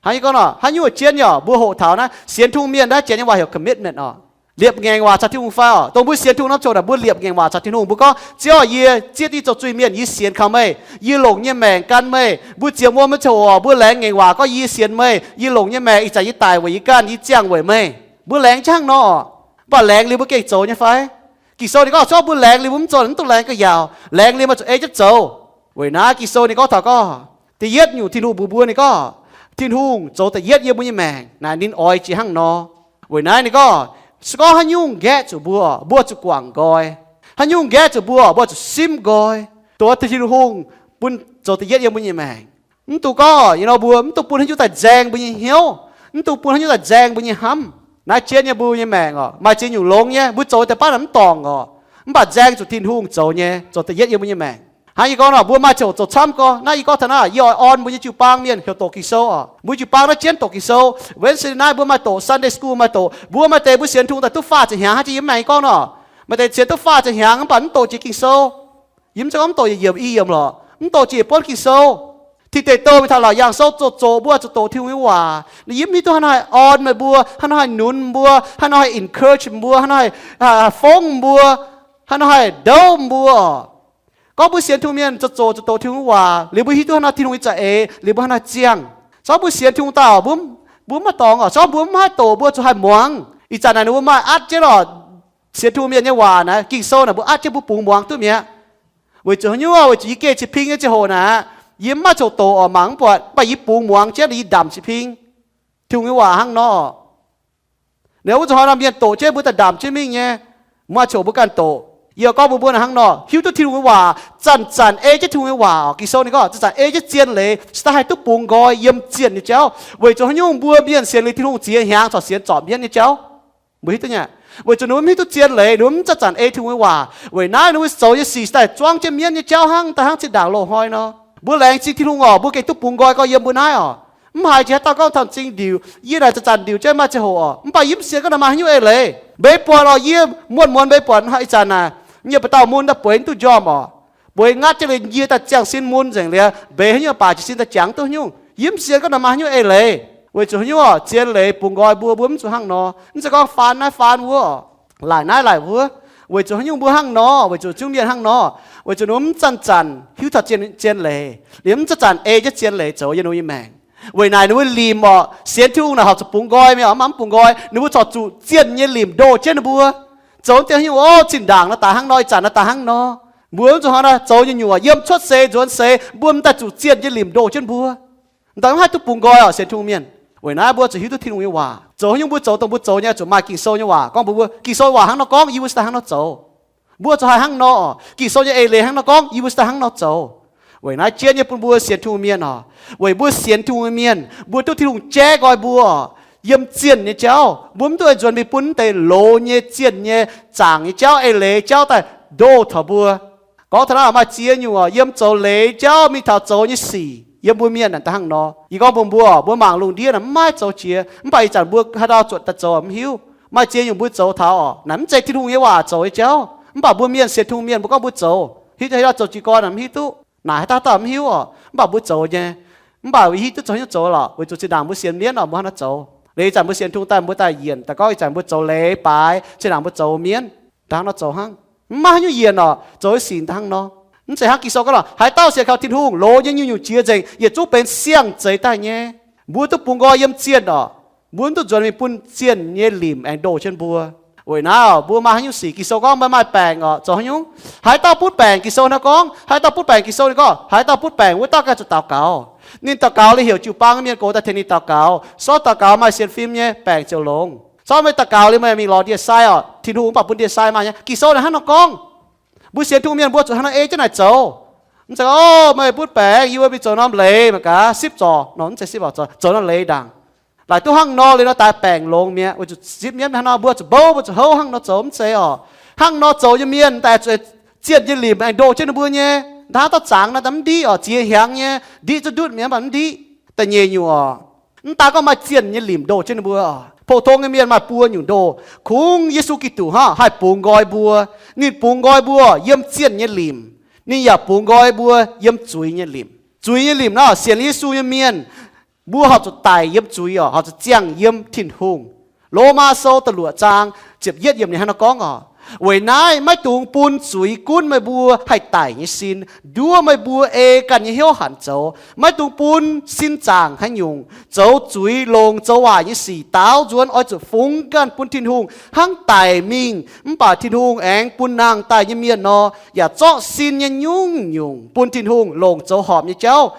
Hnangv nyei gorngv nor, haaix nyungc jienv nyei oc, mbuo hoqc taux naaiv sienx Tin-Hungh mienh naaiv janx nyei waac heuc commitment oc. Liepc ngaengc waac caux Tin-Hungh fai oc. Dongh mbuo sienx Tin-Hungh norm ziangh hoc naaic mbuo liepc ngaengc waac caux Tin-Hungh, mbuo gorngv, Ziouv, yie zieqv div zoux zuiz-mienh, yie sienx kaux meih, yie longc nyei maengc gan meih. Mbuo ziepc muoz maiv ziouc oc, mbuo laengz ngaengc waac gorngv yie sienx meih, yie longc nyei maengc ih zanc yie daic weic yie ganh, yie ziangh weic meih. Mbuo laengz jienv hnangv nor oc. Mv baac laengz liuz mbuo gengh zoux nyei fai? Ging-Sou ninh gorngv, se gorngv mbuo laengz liuz mbuo mv zoux, mv duqv laengz gauh yaauc. Laengz liuz meih zuqc ei jienv zoux. Weic naaiv Ging-Sou ninh gorngv taux gorngv, da'yietv nyungc Tin-Hungh mbuox mbuo ninh gorngv, Tin-Hungh zoux da'yietv yiem mbuo nyei maengc naaic ninh oix jiex hnangv nor. Weic naaiv ninh gorngv, se gorngv haaix nyungc nqaeqv zuqc mbuo, mbuo zuqc guangc nqoi. Haaix nyungc nqaeqv zuqc mbuo, mbuo zuqc simv nqoi, dongh Tin-Hungh bun zoux da'yietv yiem mbuo nyei maengc. Mv dungx gorngv, you know, mbuo mv dungx bun haaix nyungc daaih nzaeng mbuo nyei hnyouv, mv dungx bun haaix nyungc daaih nzaeng mbuo nyei hnamv. Naaiv jienv nyei mbuo nyei maengc oc, maaih ziex nyungc longx nyei, mbuo zoux deix baav naaic mv dorngc oc, mv baac nzaeng zuqc Tin-Hungh zoux nyei, zoux da'yietv yiem mbuo nyei maengc. Hnangv yie gorngv nor, mbuo maaih ziangh hoc zoux camv gorx. Naaiv yie gorngv taux naaiv, yie oix orn mbuo nyei jiu-baang mienh heuc doqc Ging-Sou oc. Mbuo jiu-baang naaiv jienv doqc Ging-Sou. Wednesday night mbuo maaih doqc, Sunday school maaih doqc. Mbuo maaih deix mbuo sienx Tin-Hungh daaih duqv faah ziepc hnyangx hnangv, yie mv maaih gorngv nor. Maaih deix sienx duqv faah ziepc hnyangx mv baac mv doqc jiex Ging-Sou. Yie mv zeiz gorngv mv doqc yietc yiemc i yiemc lorqc, mv doqc jiex buonv Ging-Sou. Tin Deic Douh mingh taux Laauc Yaangh Sou zoqc zoqc mbuo zuqc doqc Tin-Hungh nyei waac. Yie mv hiuv duqv haaix nor haih orn meih mbuo, haaix nor haih nunz mbuo, haaix nor haih encourage mbuo, haaix nor haih fongv mbuo, haaix nor haih ndouv mbuo. Gorngv mbuo sienx Tin-Hungh mienh zoqc zoqc zuqc doqc Tin-Hungh nyei waac liuz, mbuo hiuv duqv haaix nor Tin-Hungh nyei za'eix liuz mbuo haaix nor ziangh. Se gorngv mbuo sienx Tin-Hungh daaih oc, mbuo mv maaih dorngx oc. Se gorngv mbuo mv maaih doqc, mbuo zuqc haih muangx. Ih zanc naaic ninh mbuo maaih atv jienv oc, sienx Tin-Hungh mienh nyei waac naaic, Ging-Sou naaic mbuo atv jienv mbuo bungx muangx duqv mi'aqv. Weic zuqc haaix nyungc? Weic zuqc yie geh ciping nyei ziangh hoc naaic, yie mv maaih ziouc doqc oc, mangc mv buatc, mv baac yie bungx muangx jienv yie ndamc ciping. Tin-Hungh nyei waac hnangv nor. Naaiv wuov zuqc hnoi nor mienh doqc jienv mbuo daaih ndamc jienv mingh nyei, mv maaih ziouc mbuo ganh doqc. Yie gorngv mbuo mbuo naaic hnangv nor, hiuv duqv Tin-Hungh nyei waac, zanc-zanc ei jienv Tin-Hungh nyei waac oc. Ging-Sou ninh gorngv zanc-zanc ei jienv zien leiz, se daaih haih duqv bungx nqoi yiem zienh nyei jauv. Weic zuqc haaix nyungc? Mbuo mienh sienx liuz Tin-Hungh ziex hnyangx corc sienx zorpc mienv nyei jauv. Mbuo hiuv duqv nyei? Weic zuqc ninh mbuo mv hiuv duqv zien leiz, ninh mbuo mv zanc-zanc ei Tin-Hungh nyei waac. Weic naaiv ninh mbuo zoux nyei sic se daaih zuangv jienv mienv nyei jauv hnangv, daaih hnangv zinh ndaangc loz-hnoi nor. Mbuo laengz zingh Tin-Hungh oc, mbuo gengh duqv bungx nqoi gau yiem mbuo naaiv oc. Mv haiz jiex haaix dauh gorngv taux m'zing ndiuc, yie naaic zanc-zanc ndiuc jienv maaih ziangh hoc oc. Mv baac yie mv sienx gorngv naaic maaih haaix nyungc eix leiz. Mbeix buatc oc, yie muonz-muonz mbeix buatc haaix ih zanc naaic, yie nyei ba'dauh mun daaih bueix duqv njormh oc. Bueix ngatv jienv liuz njie daaih ziangh sin mun nzengc liuz, mbeix haaix nyungc baac jiez sin daaih jangx duqv haaix nyungc. Yie mv sienx gorngv naaic maaih haaix nyungc eix leiz. Weic zuqc haaix nyungc oc? Zien leiz bungx nqoi mbuo, mbuo mv zuqc hnangv nor. Mv zeiz gorngv faan naaiv faan wuov oc, laaic naaiv laaic wuov. Weic zuqc haaix nyungc mbuo hnangv nor? Weic zuqc zungv mienh hnangv nor. Weic zuqc ninh mbuo mv zanc-zanc hiuv taux zien, zien leiz, liuz mv zanc-zanc ei jienv zien leiz zoux yiem ninh mbuo nyei maengc. Weic naaic ninh mbuo limc oc, sienx Tin-Hungh naaic horpc zuqc bungx nqoi mi'aqv, mv baac mv bungx nqoi, ninh mbuo corc zuqc zienh nyei limc ndoh jienv ninh mbuo. Zoux deix haaix nyungc, o, zinh ndaangc naaiv daaih hnangv nor, ih zanc naaiv daaih hnangv nor. Mbuo mv zuqc hnangv naaiv zoux nyei nyungc, yiem cuotv seix nzuonx seix mbuo m'daaih zuqc zienh nyei limc ndoh jienv mbuo. M'daaih mv haih duqv bungx nqoi oc, sienx Tin-Hungh mienh. Weic naaiv mbuo zuqc hiuv duqv Tin-Hungh nyei waac. Zoux haaix nyungc mbuo zoux dongh mbuo zoux nyei zuqc maaih Ging-Sou nyei waac gorngv mbuox mbuo, Ging-Sou waac hnangv nor gorngv, yie mbuo se daaih hnangv nor zoux. Mbuo zuqc haih hnangv nor oc. Ging-Sou nyei eix leiz hnangv nor gorngv, yie mbuo se daaih hnangv nor zoux. Weic naaiv jienv nyei bun mbuo sienx Tin-Hungh mienh oc. Weic mbuo sienx Tin-Hungh nyei mienh, mbuo duqv Tin-Hungh jaiv nqoi mbuo oc, yiem zienh nyei jauv. Mbuo mv duqv oix nzuonx mingh bun deix loz nyei zienh nyei zaangc nyei jauv, eix leiz jauv daaih ndoh taux mbuo. Gorngv taux naaiv maaih ziex nyungc oc, yiem zoux leiz jauv mingh taux zoux nyei sic yiem mbuo mienh naaic daaih hnangv nor. Yie gorngv mbuox mbuo, mbuo mangc lungh ndiev naaic mv maaih zoux jiex, mv baac ih zanc mbuo haaix dauh zuotc daaih zoux mv hiuv. Maaih ziex nyungc mbuo zoux taux oc, naaic mv zeiz Tin-Hungh nyei waac zoux nyei jauv, mv baac mbuo mienh sienx Tin-Hungh mienh mbuo gorngv mbuo zoux, hiuv duqv haaix dauh zoux jiez gorn naaic mv hiuv duqv. Naaic haaix dauh dauh mv hiuv oc, mv baac mbuo zoux nyei. Mv baac hiuv duqv zoux haaix nyungc zoux lorqc, weic zuqc zinh ndaangc mbuo sienx mienv oc, mbuo hnangv nor zoux. Liuz ih zanc mbuo sienx Tin-Hungh daaih, mbuo daaih yienc daaih gorngv ih zanc mbuo zoux leiz baaix, zinh ndaangc mbuo zoux mienv, daaih hnangv nor zoux hnangv. Mv maaih haaix nyungc yienc oc, zoux nyei sic daaih hnangv nor. Mv zeiz hnangv Ging-Sou gorngv lorqc, haaix dauh sienx kaux Tin-Hungh, loz nyei nyungc-nyungc jiex nzengc, yietc zungv benx siang-zeix daaih nyei. Mbuo duqv bungx nqoi yiem zienh oc. Mbuo mv duqv nzuonx mingh bun zienh nyei limc aengx ndoh jienv mbuo. Weic naaiv oc, mbuo maaih haaix nyungc sic, Ging-Sou gorngv maiv maaih baengc oc, zoux haaix nyungc? Haaix dauh butv baengc, Ging-Sou naaiv gorngv, haaix dauh butv baengc, Ging-Sou ninh gorngv, haaix dauh butv baengc wuov dauh ganh zuqc daux gaux. Ninh daux gaux liuz heuc jiu baang mienh gox daaih tengx ninh daux gaux. Sortv daux gaux maaih sienx fim nyei, baengc ziouc longx. Sortv meih daux gaux liuz meih mingh lorz ndie-sai oc, Tin-Hungh mv baac bun ndie-sai maaih nyei. Ging-Sou naaic hnangv nor gorngv. Mbuo sienx Tin-Hungh mienh mbuo zuqc hnangv nor ei jienv naaic zoux. Mv zeiz, o, meih butv baengc, yie mbuo mingh zoux norm leiz mangc gaax, sipv zorc nor, mv zeiz sipv zorc, zoux norm leiz ndaangc. Laaic duqv hnangv nor liuz nor daaih baengc longx mi'aqv, weic zuqc zipv mienv hnangv nor, mbuo zuqc mbouv, mbuo zuqc houv hnangv nor zoux, mv zeiz oc. Hnangv nor zoux nyei mienh daaih zuqc zienh nyei limc aengx ndoh jienv ninh mbuo nyei. Hnangv dauh zaangc naaiv daaih mv ndiqv oc, ziex hnyangx nyei, ndiqv zuqc ndutv mi'aqv, mv baac mv ndiqv. Da'nyeic nyungc oc, mv daan gorngv maaih zienh nyei limc ndoh jienv ninh mbuo oc. Pou-tong nyei mienh maaih buo nyungc ndoh. Kungx Yesu Giduc hnangv haih bungx nqoi mbuo. Ninh bungx nqoi mbuo yiem zienh nyei limc. Ninh yaac bungx nqoi mbuo yiem zuiz nyei limc. Zuiz nyei limc naaiv, sienx Yesu nyei mienh, mbuo horpc zuqc daic yiem zuiz oc, horpc zuqc ziangh yiem Tin-Hungh. Lomaa Sou da'luoqc zaang ziepc yietv yiemc ninh hnangv nor gorngv oc, weic naaiv maiv dungx bun zuiz gunv meih mbuo haih daic nyei sin, nduov meih mbuo ei ganh nyei hnyouv hanc zoux. Maiv dungx bun sin zaangc haaix nyungc zoux zuiz, longc zoux waaic nyei sic daaux nzuonx, oix zuqc fungx ganh bun Tin-Hungh hnangv daic mingh, mv baac Tin-Hungh aengx bun nangh daaih nyei mienh nor, yaac zorqv sin nyei nyungc-nyungc bun Tin-Hungh longc zoux horpc nyei jauv.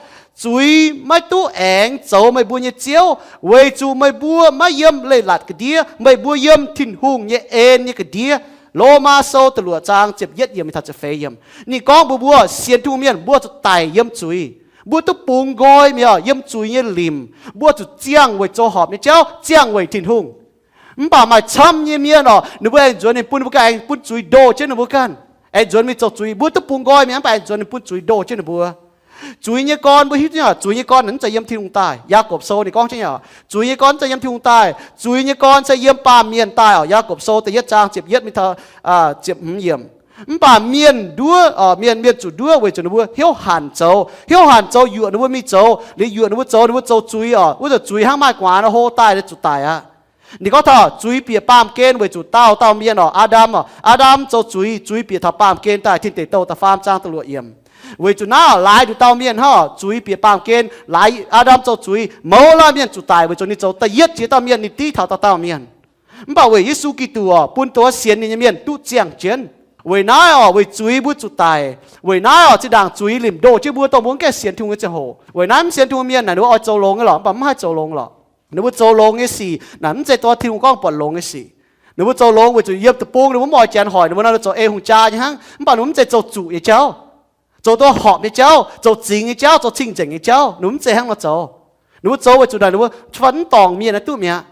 Zuiz maiv duqv aengx zoux meih mbuo nyei ziouv, weic zuqc meih mbuo maiv yiem leiz-latc ga'ndiev, meih mbuo yiem Tin-Hungh nyei en nyei ga'ndiev. Lomaa Sou da'luoqc zaang ziepc yietv yiemc taux ziepc feix yiemc. Ninh gorngv mbuox mbuo sienx Tin-Hungh mienh mbuo zuqc daic yiem zuiz. Mbuo duqv bungx nqoi mi'aqv, yiem zuiz nyei limc. Mbuo zuqc ziangh weic zoux horpc nyei jauv, ziangh weic Tin-Hungh. Mv baac maaih camv nyei mienh oc, ninh mbuo aengx nzuonx mingh bun, ninh mbuo ganh aengx bun zuiz ndoh jienv ninh mbuo ganh, aengx nzuonx mingh zoux zuiz. Mbuo duqv bungx nqoi mi'aqv, mv baac aengx nzuonx mingh bun zuiz ndoh jienv ninh mbuo. Zuiz nyei gorn mbuo hiuv duqv nyei oc, zuiz nyei gorn mv zeiz yiem Tin-Hungh daaih. Yaagorpc Sou ninh gorngv jienv nyei oc, zuiz nyei gorn mv zeiz yiem Tin-Hungh daaih. Zuiz nyei gorn se yiem baamh mienh daaih oc. Yaagorpc Sou da'yietv zaang ziepc yietv mingh taux ziepc hmz yiemc. Mv baac mienh nduov, mienh, mienh zuqc nduov weic zuqc ninh mbuo hnyouv hanc zoux. Hnyouv hanc zoux yuoqc ninh mbuo mingh zoux. Liuz yuoqc ninh mbuo zoux, ninh mbuo zoux zuiz oc. Wuov zanc zuiz hnangv maaih gu'nguaaz nor hlo daaih, ninh zuqc daic aqv. Ninh gorngv taux zuiz bieqc baamh gen weic zuqc dauh dauh mienh oc, Aa^ndam oc. Aa^ndam zoux zuiz, zuiz bieqc taux baamh gen daaih. Tin Deic Douh da'faam zaang da'luoqc yiemc. Weic zuqc naaiv oc, laaix nduqc dauh mienh hnangv oc, zuiz bieqc baamh gen. Laaix Aa^ndam zoux zuiz, mouz laanh mienh zuqc daic weic zuqc ninh zoux da'yietv jiex dauh mienh, ninh div taux dauh dauh mienh. Mv baac weic Yesu Giduc oc, bun dongh sienx ninh nyei mienh duqv ziangh jienv. Weic naaiv oc, weic zuiz mbuo zuqc daic. Weic naaiv oc, zinh ndaangc zuiz limc ndoh jienv mbuo, dongh mbuo mv gaengh sienx Tin-Hungh nyei ziangh hoc. Weic naaiv mv sienx Tin-Hungh mienh naaic, ninh mbuo oix zoux longx nyei lorqc, mv baac mv haih zoux longx lorqc. Ninh mbuo zoux longx nyei sic naaic mv zeiz dongh Tin-Hungh gorngv buatc longx nyei sic. Ninh mbuo zoux longx weic zuqc yiem deic-bung ninh mbuo mv oix janx hoic ninh mbuo nor, zoux ei hungh jaa nyei hnangv. Mv baac ninh mbuo mv zeiz zoux zuqc nyei jauv, zoux dongh horpc nyei jauv, zoux zingx nyei jauv, zoux cing-nzengc nyei jauv. Ninh mbuo mv zeiz hnangv nor zoux. Ninh mbuo zoux weic zuqc naaic ninh mbuo fai mv dorngc mienh naaiv duqv mi'aqv.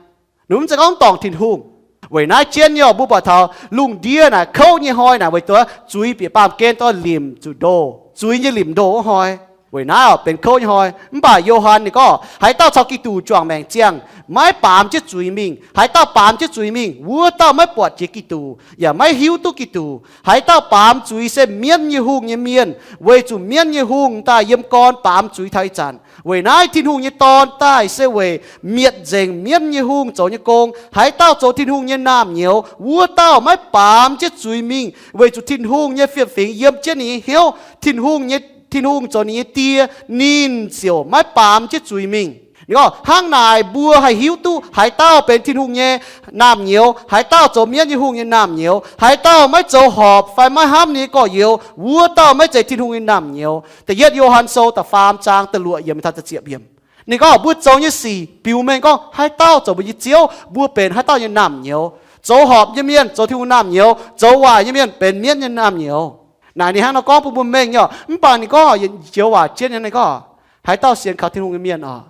Ninh mbuo mv zeiz gorngv dorngc Tin-Hungh. Weic naaiv jienv nyei oc, mbuo buatc taux lungh ndiev naaic kouv nyei hnoi naaic weic zuqc zuiz bieqc baamh gen, dongh limc zuqc ndoh, zuiz nyei limc ndoh wuov hnoi. Weic naaiv oc benx kouv nyei hnoi. Mv baac Yo^han ninh gorngv, haaix dauh caux Giduc juangc maengc ziangh, maiv baamz jienv zuiz mingh. Haaix dauh baamz jienv zuiz mingh, wuov dauh maiv buatc jiex Giduc, yaac maiv hiuv duqv Giduc. Haaix dauh baamz zuiz se mienv nyei hungh nyei mienh, weic zuqc mienv nyei hungh daaih yiem gorn baamz zuiz taux ih zanc. Weic naaiv Tin-Hungh nyei Dorn daaih se weic mietc nzengc mienv nyei hungh zoux nyei gong. Haaix dauh zoux Tin-Hungh nyei naamh nyouz, wuov dauh maiv baamz jienv zuiz mingh, weic zuqc Tin-Hungh nyei fiem-fingx yiem jienv ninh nyei hnyouv. Tin-Hungh nyei, Tin-Hungh zoux ninh nyei Die, ninh ziouc maiv baamz jienv zuiz mingh. Ninh gorngv, hnangv naaic mbuo haih hiuv duqv haaix dauh benx Tin-Hungh nyei naamh nyouz, haaix dauh zoux mienv nyei hungh nyei naamh nyouz. Haaix dauh maiv zoux horpc fai maiv hnamv ninh nyei gorx-youz, wuov dauh maiv zeiz Tin-Hungh nyei naamh nyouz. Da'yietv Yo^han Sou da'faam zaang da'luoqc yiemc taux da'ziepc yiemc. Ninh gorngv mbuo zoux nyei sic biux mengh gorngv haaix dauh zoux mbuo nyei Ziouv, mbuo benx haaix dauh nyei naamh nyouz. Zoux horpc nyei mienh zoux Tin-Hungh naamh nyouz, zoux waaic nyei mienh benx mienv nyei naamh nyouz. Naaic ninh hnangv nor gorngv bun mbuo mengh nyei. Mv baac ninh gorngv joux waac jienv nyei, ninh gorngv, haaix dauh sienx kaux Tin-Hungh nyei mienh oc,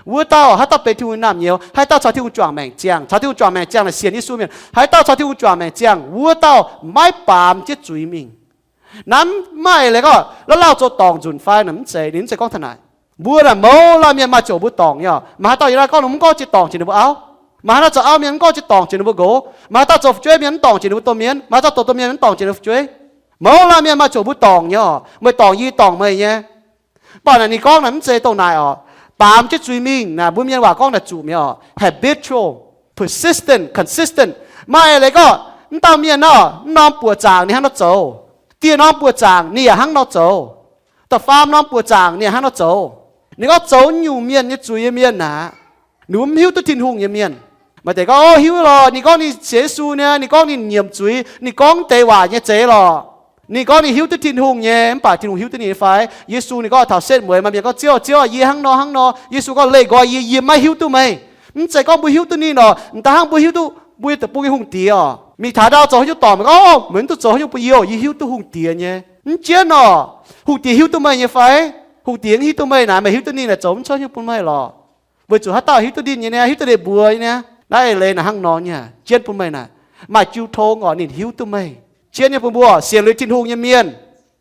wuov dauh haaix dauh benx Tin-Hungh nyei naamh nyouz. Haaix dauh caux Tin-Hungh juangc maengc ziangh, caux Tin-Hungh juangc maengc ziangh naaic sienx Yesu mienh, haaix dauh caux Tin-Hungh juangc maengc ziangh, wuov dauh maiv baamz jienv zuiz mingh. Naaiv mv maaih eix leiz gorngv lauh lauh zoux dorngc nzunc fai naaic, mv zeiz. Ninh mv zeiz gorngv taux naaic. Mbuo naaic mouz laanh mienh maaih ziouc mbuo dorngc nyei oc. Maaih haaix dauh yiem naaiv gorngv ninh mv gorngv jiex dorngc jiex ninh mbuo auv. Maaih haaix dauh zoux auv mienh mv gorngv jiex dorngc jiex ninh mbuo nqox. Maaih haaix dauh zoux fu'jueiv mienh mv dorngc jiex ninh mbuo domh mienh. Maaih haaix dauh zoux domh mienh mv dorngc jiex ninh mbuo fu'jueiv. Mouz laanh mienh maaih ziouc mbuo dorngc nyei oc. Meih dorngc yie, yie dorngc meih nyei. Mv baac naaic ninh gorngv naaic mv zeiz dongh naaic oc. Baamz jienv zuiz mingh naaic, mbuo mienh waac gorngv naaic zuqc mi'aqv oc, habitual, persistent, consistent. Maaih eix leiz gorngv mv dauh mienh nor, mv norm buoqc zaangc ninh hnangv nor zoux. Dieh norm buoqc zaangc ninh yaac hnangv nor zoux. Da'faam norm buoqc zaangc ninh yaac hnangv nor zoux. Ninh gorngv zoux nyungc mienh nyei zuiz nyei mienh naaic, ninh mbuo mv hiuv duqv Tin-Hungh nyei mienh. Maaih deix gorngv, o, hiuv lorqc, ninh gorngv ninh sienx Yesu nyei, ninh gorngv ninh nyiemc zuiz, ninh gorngv deix waac nyei zeiz lorqc. Ninh gorngv ninh hiuv duqv Tin-Hungh nyei, mv baac Tin-Hungh hiuv duqv ninh nyei fai? Yesu ninh gorngv taux setv mueiz, maaih mienh gorngv, Ziouv, Ziouv, yie hnangv nor hnangv nor. Yesu gorngv, Leih nqoi yie, yie maiv hiuv duqv meih. Mv zeiz gorngv mbuo hiuv duqv ninh oc, m'daaih hnangv mbuo hiuv duqv mbuo nyei deic-bung nyei hungh diex oc. Mingh taux ndau zoux haaix nyungc dorngc, meih gorngv, o, meih mv duqv zoux haaix nyungc bun yie oc, yie hiuv duqv hungh diex nyei. Mv jienv oc. Hungh diex hiuv duqv meih nyei fai? Hungh diex mv hiuv duqv meih naaic, meih hiuv duqv ninh naaic zoux mv cuotv haaix nyungc bun meih lorqc. Weic zuqc haaix dauh hiuv duqv ninh nyei, hiuv duqv ninh mbuox nyei. Naaiv eix leiz naaic hnangv nor nyei, jienv bun meih naaic, maaih jiu tong oc, ninh hiuv duqv meih. Jienv nyei bun mbuo sienx liuz Tin-Hungh nyei mienh,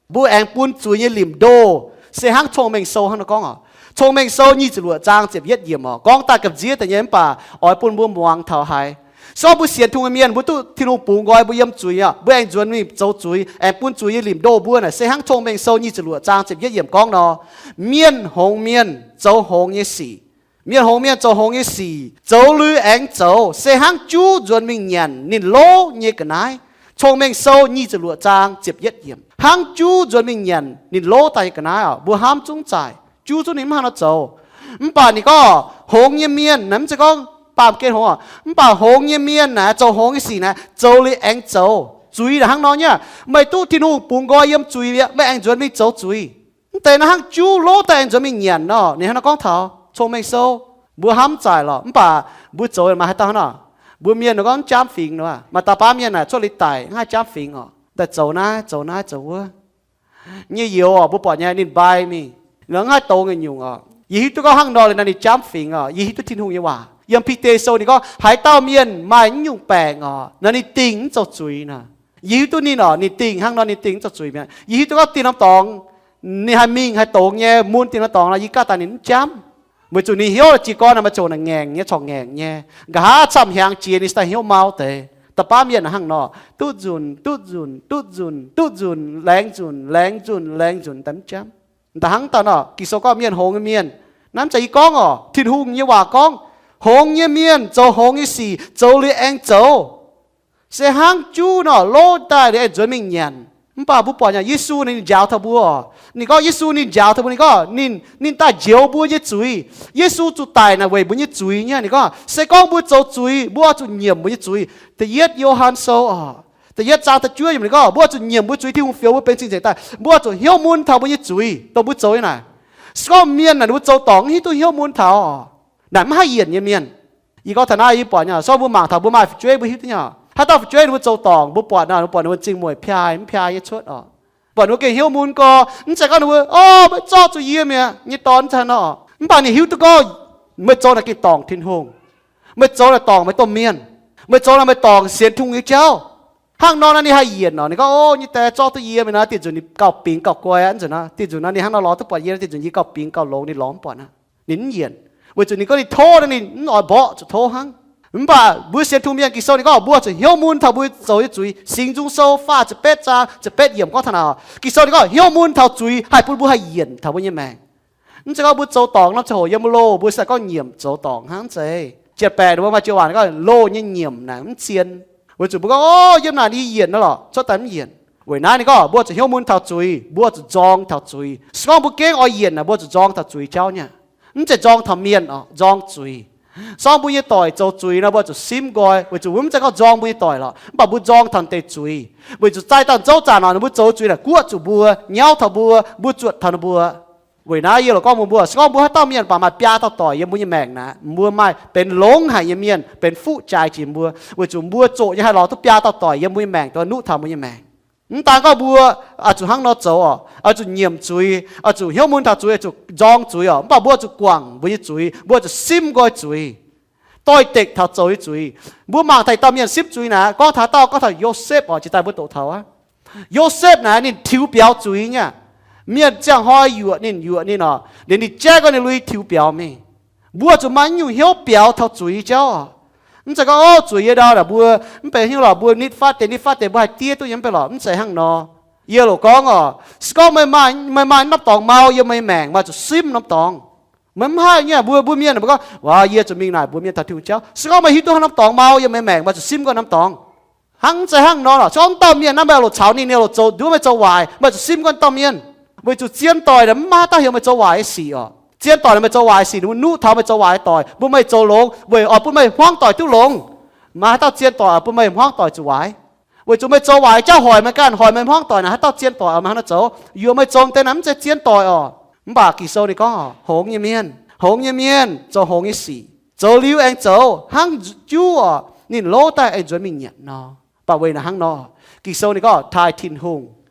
mbuo aengx bun zuiz nyei limc ndoh, se hnangv Cong-Mengh Sou hnangv nor gorngv oc. Cong-Mengh Sou nyic ziepc luoqc zaang ziepc yietv yiemc oc, gorngv daaih gamh nziev deix nyei, mv baac oix bun mbuo muangx taux haaix. Se gorngv mbuo sienx Tin-Hungh nyei mienh, mbuo duqv Tin-Hungh bungx nqoi mbuo yiem zuiz oc, mbuo aengx nzuonx mingh zoux zuiz, aengx bun zuiz nyei limc ndoh mbuo naaic, se hnangv Cong-Mengh Sou nyic ziepc luoqc zaang ziepc yietv yiemc gorngv nor, mienh hngongx mienh zoux hngongx nyei sic. Mienh hngongx mienh zoux hngongx nyei sic, zoux lui aengx zoux, se hnangv juv nzuonx mingh nyanc ninh lov nyei ga'naaiv. Cong-Mengh Sou nyic ziepc luoqc zaang ziepc yietv yiemc. Hnangv juv nzuonx mingh nyanc ninh lov daaih nyei ga'naaiv oc, mbuo hnamv zungv zaaic, juv zungv ninh mv hnangv nor zoux. Mv baac ninh gorngv hngongx nyei mienh naaic, mv zeiz gorngv baamh gen hngongx oc, mv baac hngongx nyei mienh naaic, zoux hngongx nyei sic naaic, zoux liuz aengx zoux. Zuiz naaic hnangv nor nyei, meih duqv Tin-Hungh bungx nqoi yiem zuiz mi'aqv, meih aengx nzuonx mingh zoux zuiz. Mv deix naaiv hnangv juv lov daaih aengx nzuonx mingh nyanc nor. Ninh hnangv nor gorngv taux Cong-Mengh Sou, mbuo hnamv zaaic lorqc. Mv baac mbuo zoux maaih haaix dauh hnangv nor, mbuo mienh nor gorngv mv jaamv fingx nor, maaih dauh baav mienh naaic cuotv liuz daic mv haih jaamv fingx oc, daaih zoux naaiv zoux naaiv zoux wuov nyei youz oc, mbuo buatc nyei ninh mbai mingh, ninh mv haih douz nyei nyungc oc. Yie hiuv duqv gorngv hnangv nor liuz naaic ninh jaamv fingx oc. Yie hiuv duqv Tin-Hungh nyei waac yiem Bide Sou ninh gorngv haaix dauh mienh maaih naaiv nyungc baengc oc, naaic ninh dingh mv zoux zuiz nor. Yie hiuv duqv ninh oc, ninh dingh hnangv nor ninh dingh mv zoux zuiz mi'aqv. Yie hiuv duqv gorngv dinh norm dorngx ninh haih mingh haih douz nyei, mun dinh norm dorngx nor yie gaav daaih ninh mv jaamv. Weic zuqc ninh hnyouv la'jiex gorn naaic maaih ziouc naaic ngaengc nyei, corc ngaengc nyei. Nqa'haav camv-hnyangx jiex ninh daaih hnyouv mau deix. Da'baav mienh hnangv nor, duqv nzunc, duqv nzunc, duqv nzunc, duqv nzunc, laengz nzunc, laengz nzunc, laengz nzunc daaih mv jaamv. Da'hnangv dauh nor, Ging-Sou gorngv mienh hngongx nyei mienh. Naaiv mv zeiz yie gorngv oc, Tin-Hungh nyei waac gorngv, hngongx nyei mienh zoux hngongx nyei sic, zoux liuz aengx zoux. Se hnangv juv nor, lov daaih liuz aengx nzuonx mingh nyanc. Mv baac mbuo buatc nyei, Yesu ninh njaaux taux mbuo oc. Ninh gorngv Yesu ninh njaaux taux mbuo, ninh gorngv ninh, ninh daaih njoux mbuo nyei zuiz. Yesu zuqc daic naaic weic mbuo nyei zuiz nyei. Ninh gorngv se gorngv mbuo zoux zuiz, mbuo oix zuqc nyiemc mbuo nyei zuiz. Da'yietv Yo^han Sou oc, da'yietv zaang da'juov yiemc ninh gorngv mbuo oix zuqc nyiemc mbuo zuiz, Tin-Hungh fioux mbuo benx cing-nzengc daaih, mbuo oix zuqc hnyouv mun taux mbuo nyei zuiz, dongh mbuo zoux nyei naaic. Se gorngv mienh naaic ninh mbuo zoux dorngc mv hiuv duqv hnyouv mun taux, naaic mv haih yienc nyei mienh. Yie gorngv taux naaiv yie buatc nyei, se gorngv mbuo mangc taux mbuo maaih fu'jueiv mbuo hiuv duqv nyei. Haaix dauh fu'jueiv ninh mbuo zoux dorngc mbuo buatc naaic, mbuo buatc ninh mbuo zingh mueic piaaih mv piaaih nyei cuotv oc. Buatc ninh mbuo gengh hnyouv mun gorx, mv zeiz gorngv ninh mbuo, o, meih zorqv zuqc yie mi'aqv nyei dorn mv zeiz hnangv nor. Mv baac ninh hiuv duqv gorngv meih zoux naaic gengh dorngc Tin-Hungh. Meih zoux naaic dorngc meih domh mienh. Meih zoux naaic meih dorngc sienx Tin-Hungh nyei jauv. Hnangv nor naaiv ninh haih yienc orqc? Ninh gorngv, O, nyei die zorqv duqv yie mingh nor, dieh nzunc ninh gauh bingx gauh guai aqv. Nzunc naaiv dieh nzunc nor ninh hnangv nor lorz duqv buatc yie, dieh nzunc yie gauh bingx gauh longx, ninh lorz mv buatc aqv. Ninh mv yienc, weic zuqc ninh gorngv ninh tov nor ninh mv oix mborqv zuqc tov hnangv. Mv baac mbuo sienx Tin-Hungh mienh, Ging-Sou ninh gorngv mbuo zuqc hnyouv mun taux mbuo zoux nyei zuiz. Singx Nzung Sou faah ziepc betv zaang ziepc betv yiemc gorngv taux naaic, Ging-Sou ninh gorngv hnyouv mun taux zuiz haih bun mbuo haih yienc taux mbuo nyei maengc. Mv zeiz gorngv mbuo zoux dorngc norm ziangh hoc yiem mbuo loh mbuo se gorngv nyiemc zoux dorngc hnangv. Mv zeiz. Jiex baeqc ninh mbuo maaih joux waac gorngv loh nyei nyiemc naaic mv zien. Weic zuqc mbuo gorngv, O, yiem naaic ninh yienc nor lorqc, cuotv daaih mv yienc. Weic naaiv ninh gorngv mbuo zuqc hnyouv mun taux zuiz, mbuo zuqc nzorng taux zuiz. Se gorngv mbuo gengh oix yienc naaic, mbuo zuqc nzorng taux zuiz jauv nyei. Mv zeiz nzorng taux mienh orqc, nzorng zuiz. Se gorngv mbuo nyei doic zoux zuiz nor, mbuo zuqc simv nqoi, weic zuqc mbuo mv zeiz gorngv nzorng mbuo nyei doic lorqc, mv baac mbuo nzorng taux deix zuiz. Weic zuqc zaih dauh nzouv zanc orqc, ninh mbuo zoux zuiz naaic guoqv zuqc mbuo, nyauv taux mbuo, mbuo zuotc taux ninh mbuo. Weic naaiv yie loc gorngv mbuox mbuo, se gorngv mbuo haaix dauh mienh baac maaih biaa dauh doic yiem mbuo nyei maengc naaic, mbuo maaih benx longx haic nyei mienh, benx fuqv jaaix jiex mbuo, weic zuqc mbuo zoqc nyei haih lorz duqv biaa dauh doic yiem mbuo nyei maengc, duqv nuqv taux mbuo nyei maengc. Mv daan gorngv mbuo oix zuqc hnangv nor zoux orqc, oix zuqc nyiemc zuiz, oix zuqc hnyouv mun taux zuiz, oix zuqc nzorng zuiz orqc, mv baac mbuo zuqc guangc mbuo nyei zuiz, mbuo zuqc simv nqoi zuiz, doix-dekc taux zoux nyei zuiz. Mbuo mangc taux dauh mienh simv zuiz naaic, gorngv taux dauh, gorngv taux Yosepv orqc, jiex daaih mbuo doqc taux aqv. Yosepv naaic ninh tiux biaux zuiz nyei. Mienh ziangh hnoi yuoqc ninh, yuoqc ninh orqc, liuz ninh jaiv gorngv ninh lui tiux biaux mingh. Mbuo zuqc maaih nyungc hnyouv biaux taux zuiz nyei jauv orqc. Mv zeiz gorngv, O, zuiz yie ndau naaic mbuo mv benx hnyouv lorqc, mbuo nitv fatv deix, nitv fatv deix mbuo haih diev duqv nyei mv benx lorqc. Mv zeiz hnangv nor. Yie loc gorngv orqc, se gorngv meih maaih, meih maaih norm dorngx mau yiem meih maengc, meih zuqc simv norm dorngx. Meih mv haih nyei, mbuo, mbuo mienh mbuo gorngv, Waac, yie zuqc mingh naaic, mbuo mienh taux Tin-Hungh jauv. Se gorngv meih hiuv duqv haaix norm dorngx mau yiem meih maengc, meih zuqc simv gorngv norm dorngx. Hnangv mv zeiz hnangv nor lorqc. Se gorngv dauh mienh naaiv meih oix loc caux ninh, ninh oix loc zoux nduov meih zoux waaic, meih zuqc simv gorngv dauh mienh. Weic zuqc zien doic naaic mv maaih haaix dauh heuc meih zoux waaic nyei sic orqc. Zien doic naaic meih zoux waaic sic, ninh mbuo nuqv taux meih zoux waaic doic, bun meih zoux longx, weic oix bun meih hmuangv doic duqv longx. Maaih haaix dauh zien doic oix bun meih hmuangv doic zuqc waaic? Weic zuqc meih zoux waaic jauv hoic meih ganh, hoic meih hmuangv doic naaic, haaix dauh zien doic oix meih hnangv naaiv zoux? Yuoqc meih zoux deix naaic mv zeiz zien doic orqc. Mv baac Ging-Sou ninh gorngv, hngongx nyei mienh, hngongx nyei mienh zoux hngongx nyei sic, zoux liuz aengx zoux hnangv juv orqc, ninh louv daaih aengx nzuonx mingh nyanc nor. Mv baac weic naaic hnangv nor, Ging-Sou ninh gorngv taaih Tin-Hungh,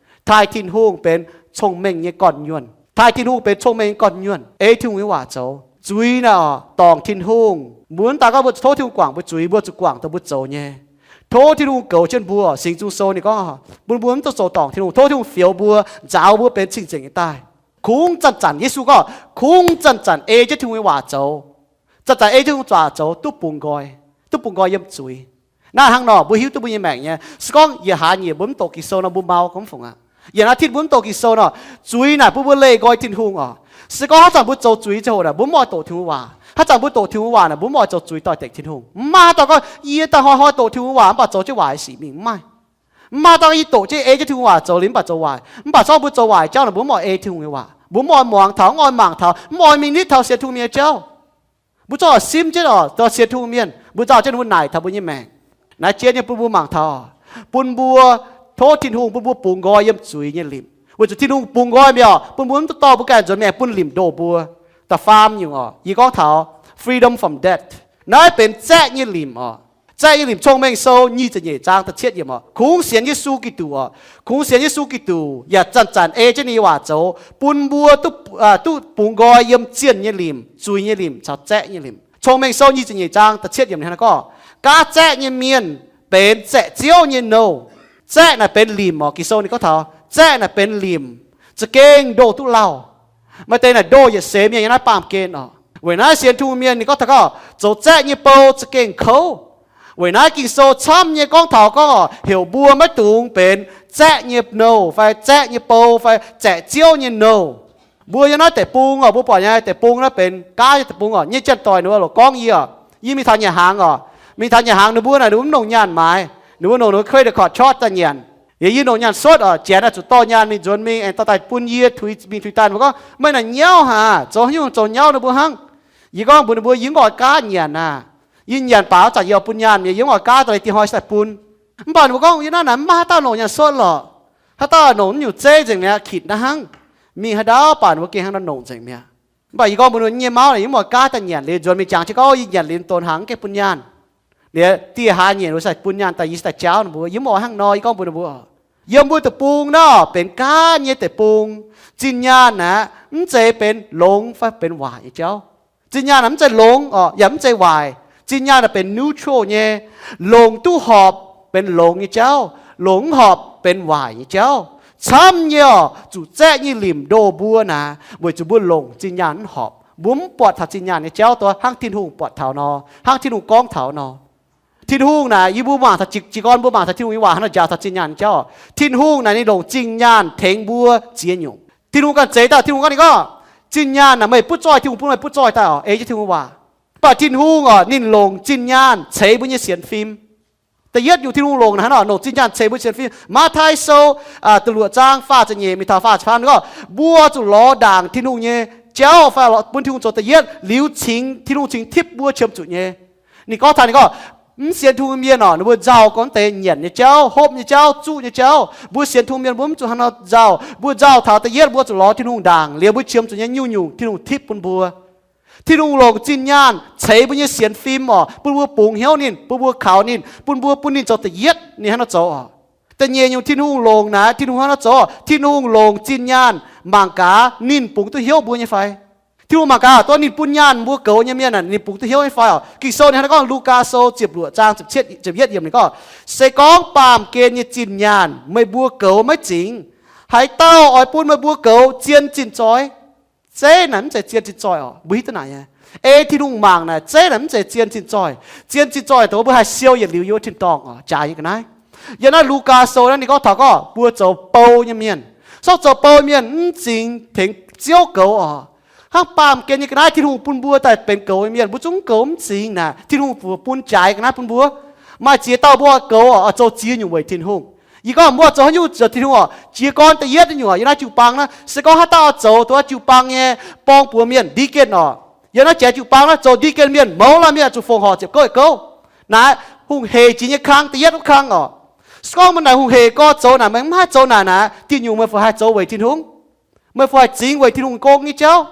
taaih Tin-Hungh benx cong-mengh nyei gorn-nyuonh. Taaih Tin-Hungh benx cong-mengh nyei gorn-nyuonh, ei Tin-Hungh nyei waac zoux. Zuiz naaic orqc, dorngc Tin-Hungh. Mbuo mv daan gorngv mbuo tov Tin-Hungh guangc mbuo zuiz, mbuo zuqc guangc dongh mbuo zoux nyei. Tov Tin-Hungh goux jienv mbuo. Singx Nzung Sou ninh gorngv, bun mbuo mv dungx zoux dorngc Tin-Hungh. Tov Tin-Hungh fioux mbuo, nzaaux mbuo benx cing-nzengc nyei daaih. Kungx zanc-zanc, Yesu gorngv, kungx zanc-zanc ei jienv Tin-Hungh nyei waac zoux. Zanc-zanc ei Tin-Hungh waac zoux duqv bungx nqoi, duqv bungx nqoi yiem zuiz. Naaiv hnangv nor mbuo hiuv duqv mbuo nyei maengc nyei. Se gorngv yietc hlaax nyeic mbuo mv doqc Ging-Sou nor, mbuo mau gorngv fungc aqv. Yietc hlaax nyeic mbuo mv doqc Ging-Sou nor, zuiz naaic bun mbuo leih nqoi Tin-Hungh orqc. Se gorngv haaix zanc mbuo zoux zuiz ziangh hoc naaic, mbuo mv oix doqc Tin-Hungh waac. Haaix zanc mbuo doqc Tin-Hungh waac naaic, mbuo mv oix zoux zuiz doix-dekc Tin-Hungh. Mv maaih haaix dauh gorngv, Yie daaih hnoi-hnoi doqc Tin-Hungh waac mv baac zoux jienv waaic sic mingh. Mv maaih. Mv maaih haaix dauh gorngv, Yie doqc jienv ei jienv Tin-Hungh waac zoux liuz mv baac zoux waaic. Mv baac se gorngv mbuo zoux waaic jauv naaic, mbuo mv oix ei Tin-Hungh nyei waac, mbuo mv oix muangx taux, mv oix mangc taux, mv oix mingh nitv taux sienx Tin-Hungh mienh nyei jauv. Mbuo zungv oix simv jienv oc, dongh sienx Tin-Hungh mienh, mbuo nzauh jienv ninh mbuo naaic taux mbuo nyei maengc. Naaiv jienv nyei bun mbuo mangc taux, bun mbuo tov Tin-Hungh bun mbuo bungx nqoi yiem zuiz nyei limc. Weic zuqc Tin-Hungh bungx nqoi mi'aqv, bun mbuo mv duqv dorh mbuo ganh nzuonx maengc, bun limc ndoh mbuo. Da'faam nyungc oc, yie gorngv taux freedom from debt. Naaiv benx zaeqv nyei limc oc. Zaeqv nyei limc, Cong-Mengh Sou nyic ziepc nyeic zaang da'cietv yiemc oc, kungx sienx Yesu Giduc oc, kungx sienx Yesu Giduc yaac zanc-zanc ei jienv ninh nyei waac zoux, bun mbuo duqv, duqv bungx nqoi yiem zienh nyei limc, zuiz nyei limc caux zaeqv nyei limc. Cong-Mengh Sou nyic ziepc nyeic zaang da'cietv yiemc hnangv naaiv gorngv, Gaav zaeqv nyei mienh benx zaeqc ziouv nyei nouh. Zaeqv naaic benx limc oc. Ging-Sou ninh gorngv taux zaeqv naaic benx limc, za'gengh ndoh duqv lauh. Maaih deix naaic ndoh yietc seix mienh nyei naaiv baamh gen oc. Weic naaiv sienx Tin-Hungh mienh ninh gorngv taux gorngv zoux zaeqv nyei bou za'gengh kouv. Weic naaiv Ging-Sou camv nyei gorngv taux gorngv oc, heuc mbuo maiv dungx benx zaeqv nyei nouh fai zaeqv nyei bou fai zaeqc ziouv nyei nouh. Mbuo yiem naaiv deic-bung oc, mbuo buatc nyei deic-bung naaiv benx gaav nyei deic-bung oc. Nyei janx-doic ninh mbuo loc gorngv yie oc, yie mingh taux nyanc hnaangx oc, mingh taux nyanc hnaangx ninh mbuo naaic ninh mbuo mv longc nyaanh maaiz, ninh mbuo longc ninh mbuo credit card short daaih nyanc. Liuz yie longc nyaanh sotv oc, janx naaic zuqc dorh nyaanh mingh nzuonx mingh aengx dorh daaih bun yie tuix, mingh tuix daaih. Ninh mbuo gorngv, Meih naaic nyauv haic, zoux haaix nyungc zoux nyauv ninh mbuo hnangv. Yie gorngv mbuox ninh mbuo, Yie mv oix gaav nyanc aac. Yie nyanc baac wuov zanc yie oix bun nyaanh mi'aqv, yie mv oix gaav daaih dinh hnoi se daaih bun. Mv baac ninh mbuo gorngv, Yie naaiv naaic mv maaih haaix dauh longc nyaanh sotv lorqc. Haaix dauh longc mv nyungc zeiv nzengc mi'aqv, kitc naaiv hnangv. Mingh haaix ndau baac ninh mbuo gengh hnangv nor longc nzengc mi'aqv. Mv baac yie gorngv mbuox ninh mbuo, Nyei mauv naaic yie mv oix gaav daaih nyanc. Liuz nzuonx mingh jangx jienv gorngv, Yie nyanc liuz donx hnaangx mv gaengh bun nyaanh. Liuz dieh hlaax nyeic ninh mbuo se daaih bun nyaanh daaih, yie se daaih jaauv ninh mbuo. Yie mv oix hnangv nor. Yie gorngv mbuox ninh mbuo, Yiem mbuo deic-bung naaiv benx gaav nyei deic-bung. Zinh nyaanh aeqv, mv zeiz benx longx fai benx waaic nyei jauv. Zinh nyaanh aeqv, mv zeiz longx oc, yaac mv zeiz waaic. Zinh nyaanh aeqv, benx neutral nyei. Longc duqv horpc benx longx nyei jauv. Longc mv horpc benx waaic nyei jauv. Camv nyei oc, zuqc zaeqv nyei limc ndoh mbuo naaic, weic zuqc mbuo longc zinh nyaanh mv horpc. Mbuo mv buatc taux zinh nyaanh nyei jauv duqv hnangv Tin-Hungh buatc taux nor, hnangv Tin-Hungh gorngv taux nor. Tin-Hungh naaic, yie mbuo mangc taux jiez gorn, mbuo mangc taux Tin-Hungh nyei waac hnangv nor njaaux taux zinh nyaanh nyei jauv oc. Tin-Hungh naaic ninh longc zinh nyaanh tengx mbuo ziex nyungc. Tin-Hungh ganh zeix daaih, Tin-Hungh gorngv ninh gorngv, zinh nyaanh naaic meih butv zoih, Tin-Hungh bun meih butv zoih daaih oc, ei jienv Tin-Hungh waac. Mv baac Tin-Hungh oc, ninh longc zinh nyaanh ceix mbuo nyei sienx fim. Da'yietv nyungc Tin-Hungh longc naaic hnangv nor, longc zinh nyaanh ceix mbuo sienx fim. Matv^taai Sou da'luoqc zaang faah ziepc nyeic mingh taux faah ziepc faam gorngv, mbuo zuqc lorz ndaangc Tin-Hungh nyei jauv fai bun Tin-Hungh zoux da'yietv liuz cingx Tin-Hungh cingx tipv mbuo qiemx zuqc nyei. Ninh gorngv taux ninh gorngv, mv sienx Tin-Hungh mienh oc, ninh mbuo nzauh gorngv deix nyanc nyei jauv, hopv nyei jauv, zuqv nyei jauv. Mbuo sienx Tin-Hungh mienh mbuo mv zuqc hnangv nor nzauh. Mbuo nzauh taux da'yietv mbuo zuqc lorz Tin-Hungh ndaangc liuz mbuo qiemx zuqc nyei nyungc-nyungc Tin-Hungh tipv bun mbuo. Tin-Hungh longc zinh nyaanh ceix mbuo nyei sienx fim oc, bun mbuo bungx hnyouv ninh, bun mbuo kaux ninh, bun mbuo bun ninh zoux da'yietv ninh hnangv nor zoux oc. Da'nyeic nyungc Tin-Hungh longc naaic, Tin-Hungh hnangv nor zoux, Tin-Hungh longc zinh nyaanh mangc gaax ninh bungx duqv hnyouv mbuo nyei fai. Tin-Hungh mangc gaax duqv ninh bun nyaanh mbuo goux nyei mienh naaic ninh bungx duqv hnyouv nyei fai oc. Ging-Sou ninh hnangv nor gorngv, Lugaa Sou ziepc luoqc zaang ziepc yietv yiemc ninh gorngv, se gorngv baamh gen nyei zinh nyaanh meih mbuo goux maiv zingx, haaix dauh oix bun meih mbuo goux zien zinh zoih? Zeiv naaic mv zeiz zien zinh zoih oc. Mbuo hiuv duqv naaic nyei. Ei Tin-Hungh mangc naaic, zeiv naaic mv zeiz zien zinh zoih. Zien zinh zoih dongh mbuo haih siou yietc liuz yiem wuov tin-dorngh oc, jaaix nyei ga'naaiv. Yiem naaiv Lugaa Sou naaiv ninh gorngv taux gorngv mbuo zoux bou nyei mienh. Sorng zoux bou mienh mv zingx tengx Ziouv goux oc. Hnangv baamh gen nyei ga'naaiv Tin-Hungh bun mbuo daaih benx goux nyei mienh, mbuo zungv goux mv zingx naaic, Tin-Hungh bun jaaix ga'naaiv bun mbuo. Maaih ziex dauh mbuo oix goux oc, oix zoux ziex nyungc weic Tin-Hungh. Yie gorngv mbuo oix zoux haaix nyungc zoux Tin-Hungh oc? Jiez gorn da'yietv nyungc oc, yiem naaiv jiu-baang naaiv, se gorngv haaix dauh oix zoux dongh jiu-baang nyei borng-buoz mienh, deacon oc, yiem naaiv jaaix jiu-baang naaiv zoux deacon mienh mouz laanh mienh zuqc fongc horc ziepc gouv yietc gouv. Naaiv hungh hec jiex nyei kang da'yietv wuov kang oc. Se gorngv meih naaic hungh hec gorx zoux naaic, meih mv haih zoux naaic naaic, diuh nyungc meih fu haih zoux weic Tin-Hungh? Meih fu haih zingx weic Tin-Hungh gong nyei jauv?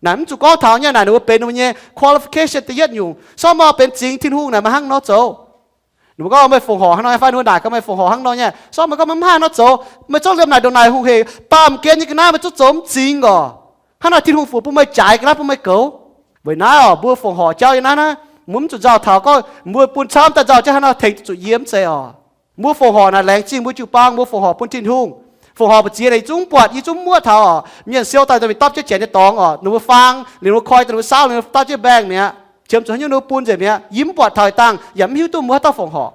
Naaic mv zuqc gorngv taux nyei naaic ninh mbuo benx ninh mbuo nyei qualification da'yietv nyungc. Sorng meih benx zingx Tin-Hungh naaic meih hnangv nor zoux. Ninh mbuo gorngv meih fongc horc hnangv nor nyei fai? Ninh mbuo naaic gorngv meih fongc horc hnangv nor nyei. Sorng meih gorngv meih mv haih nor zoux, meih zorqv liemh naaic ndongc naaic hungh hec, baamh gen nyei ga'naaiv meih zungv zoux mv zingx oc. Hnangv naaic Tin-Hungh fu bun meih jaaix ga'naaiv bun meih goux. Weic naaiv oc, mbuo fongc horc jauv yiem naaiv naaiv, mbuo mv zuqc nzauh taux gorngv mbuo bun camv daaih nzauh jienv hnangv nor tengx duqv zuqc yie, mv zeiz oc. Mbuo fongc horc naaic laengz zingh mbuo jiu-baang, mbuo fongc horc bun Tin-Hungh. Fongc horc mbu'ziex naaic yie zungv mv buatc, yie zungv mv muoqv taux oc. Mienh siou daaih daaih mingh dapv jienv janx nyei dorngx oc, ninh mbuo faang, ninh mbuo koi, ninh mbuo saauv, ninh mbuo dapv jienv bank mi'aqv. Qiemx zuqc haaix nyungc ninh mbuo bun nzengc mi'aqv. Yie mv buatc taux ih dangh yaac mv hiuv duqv mbuo haaix dauh fongc horc.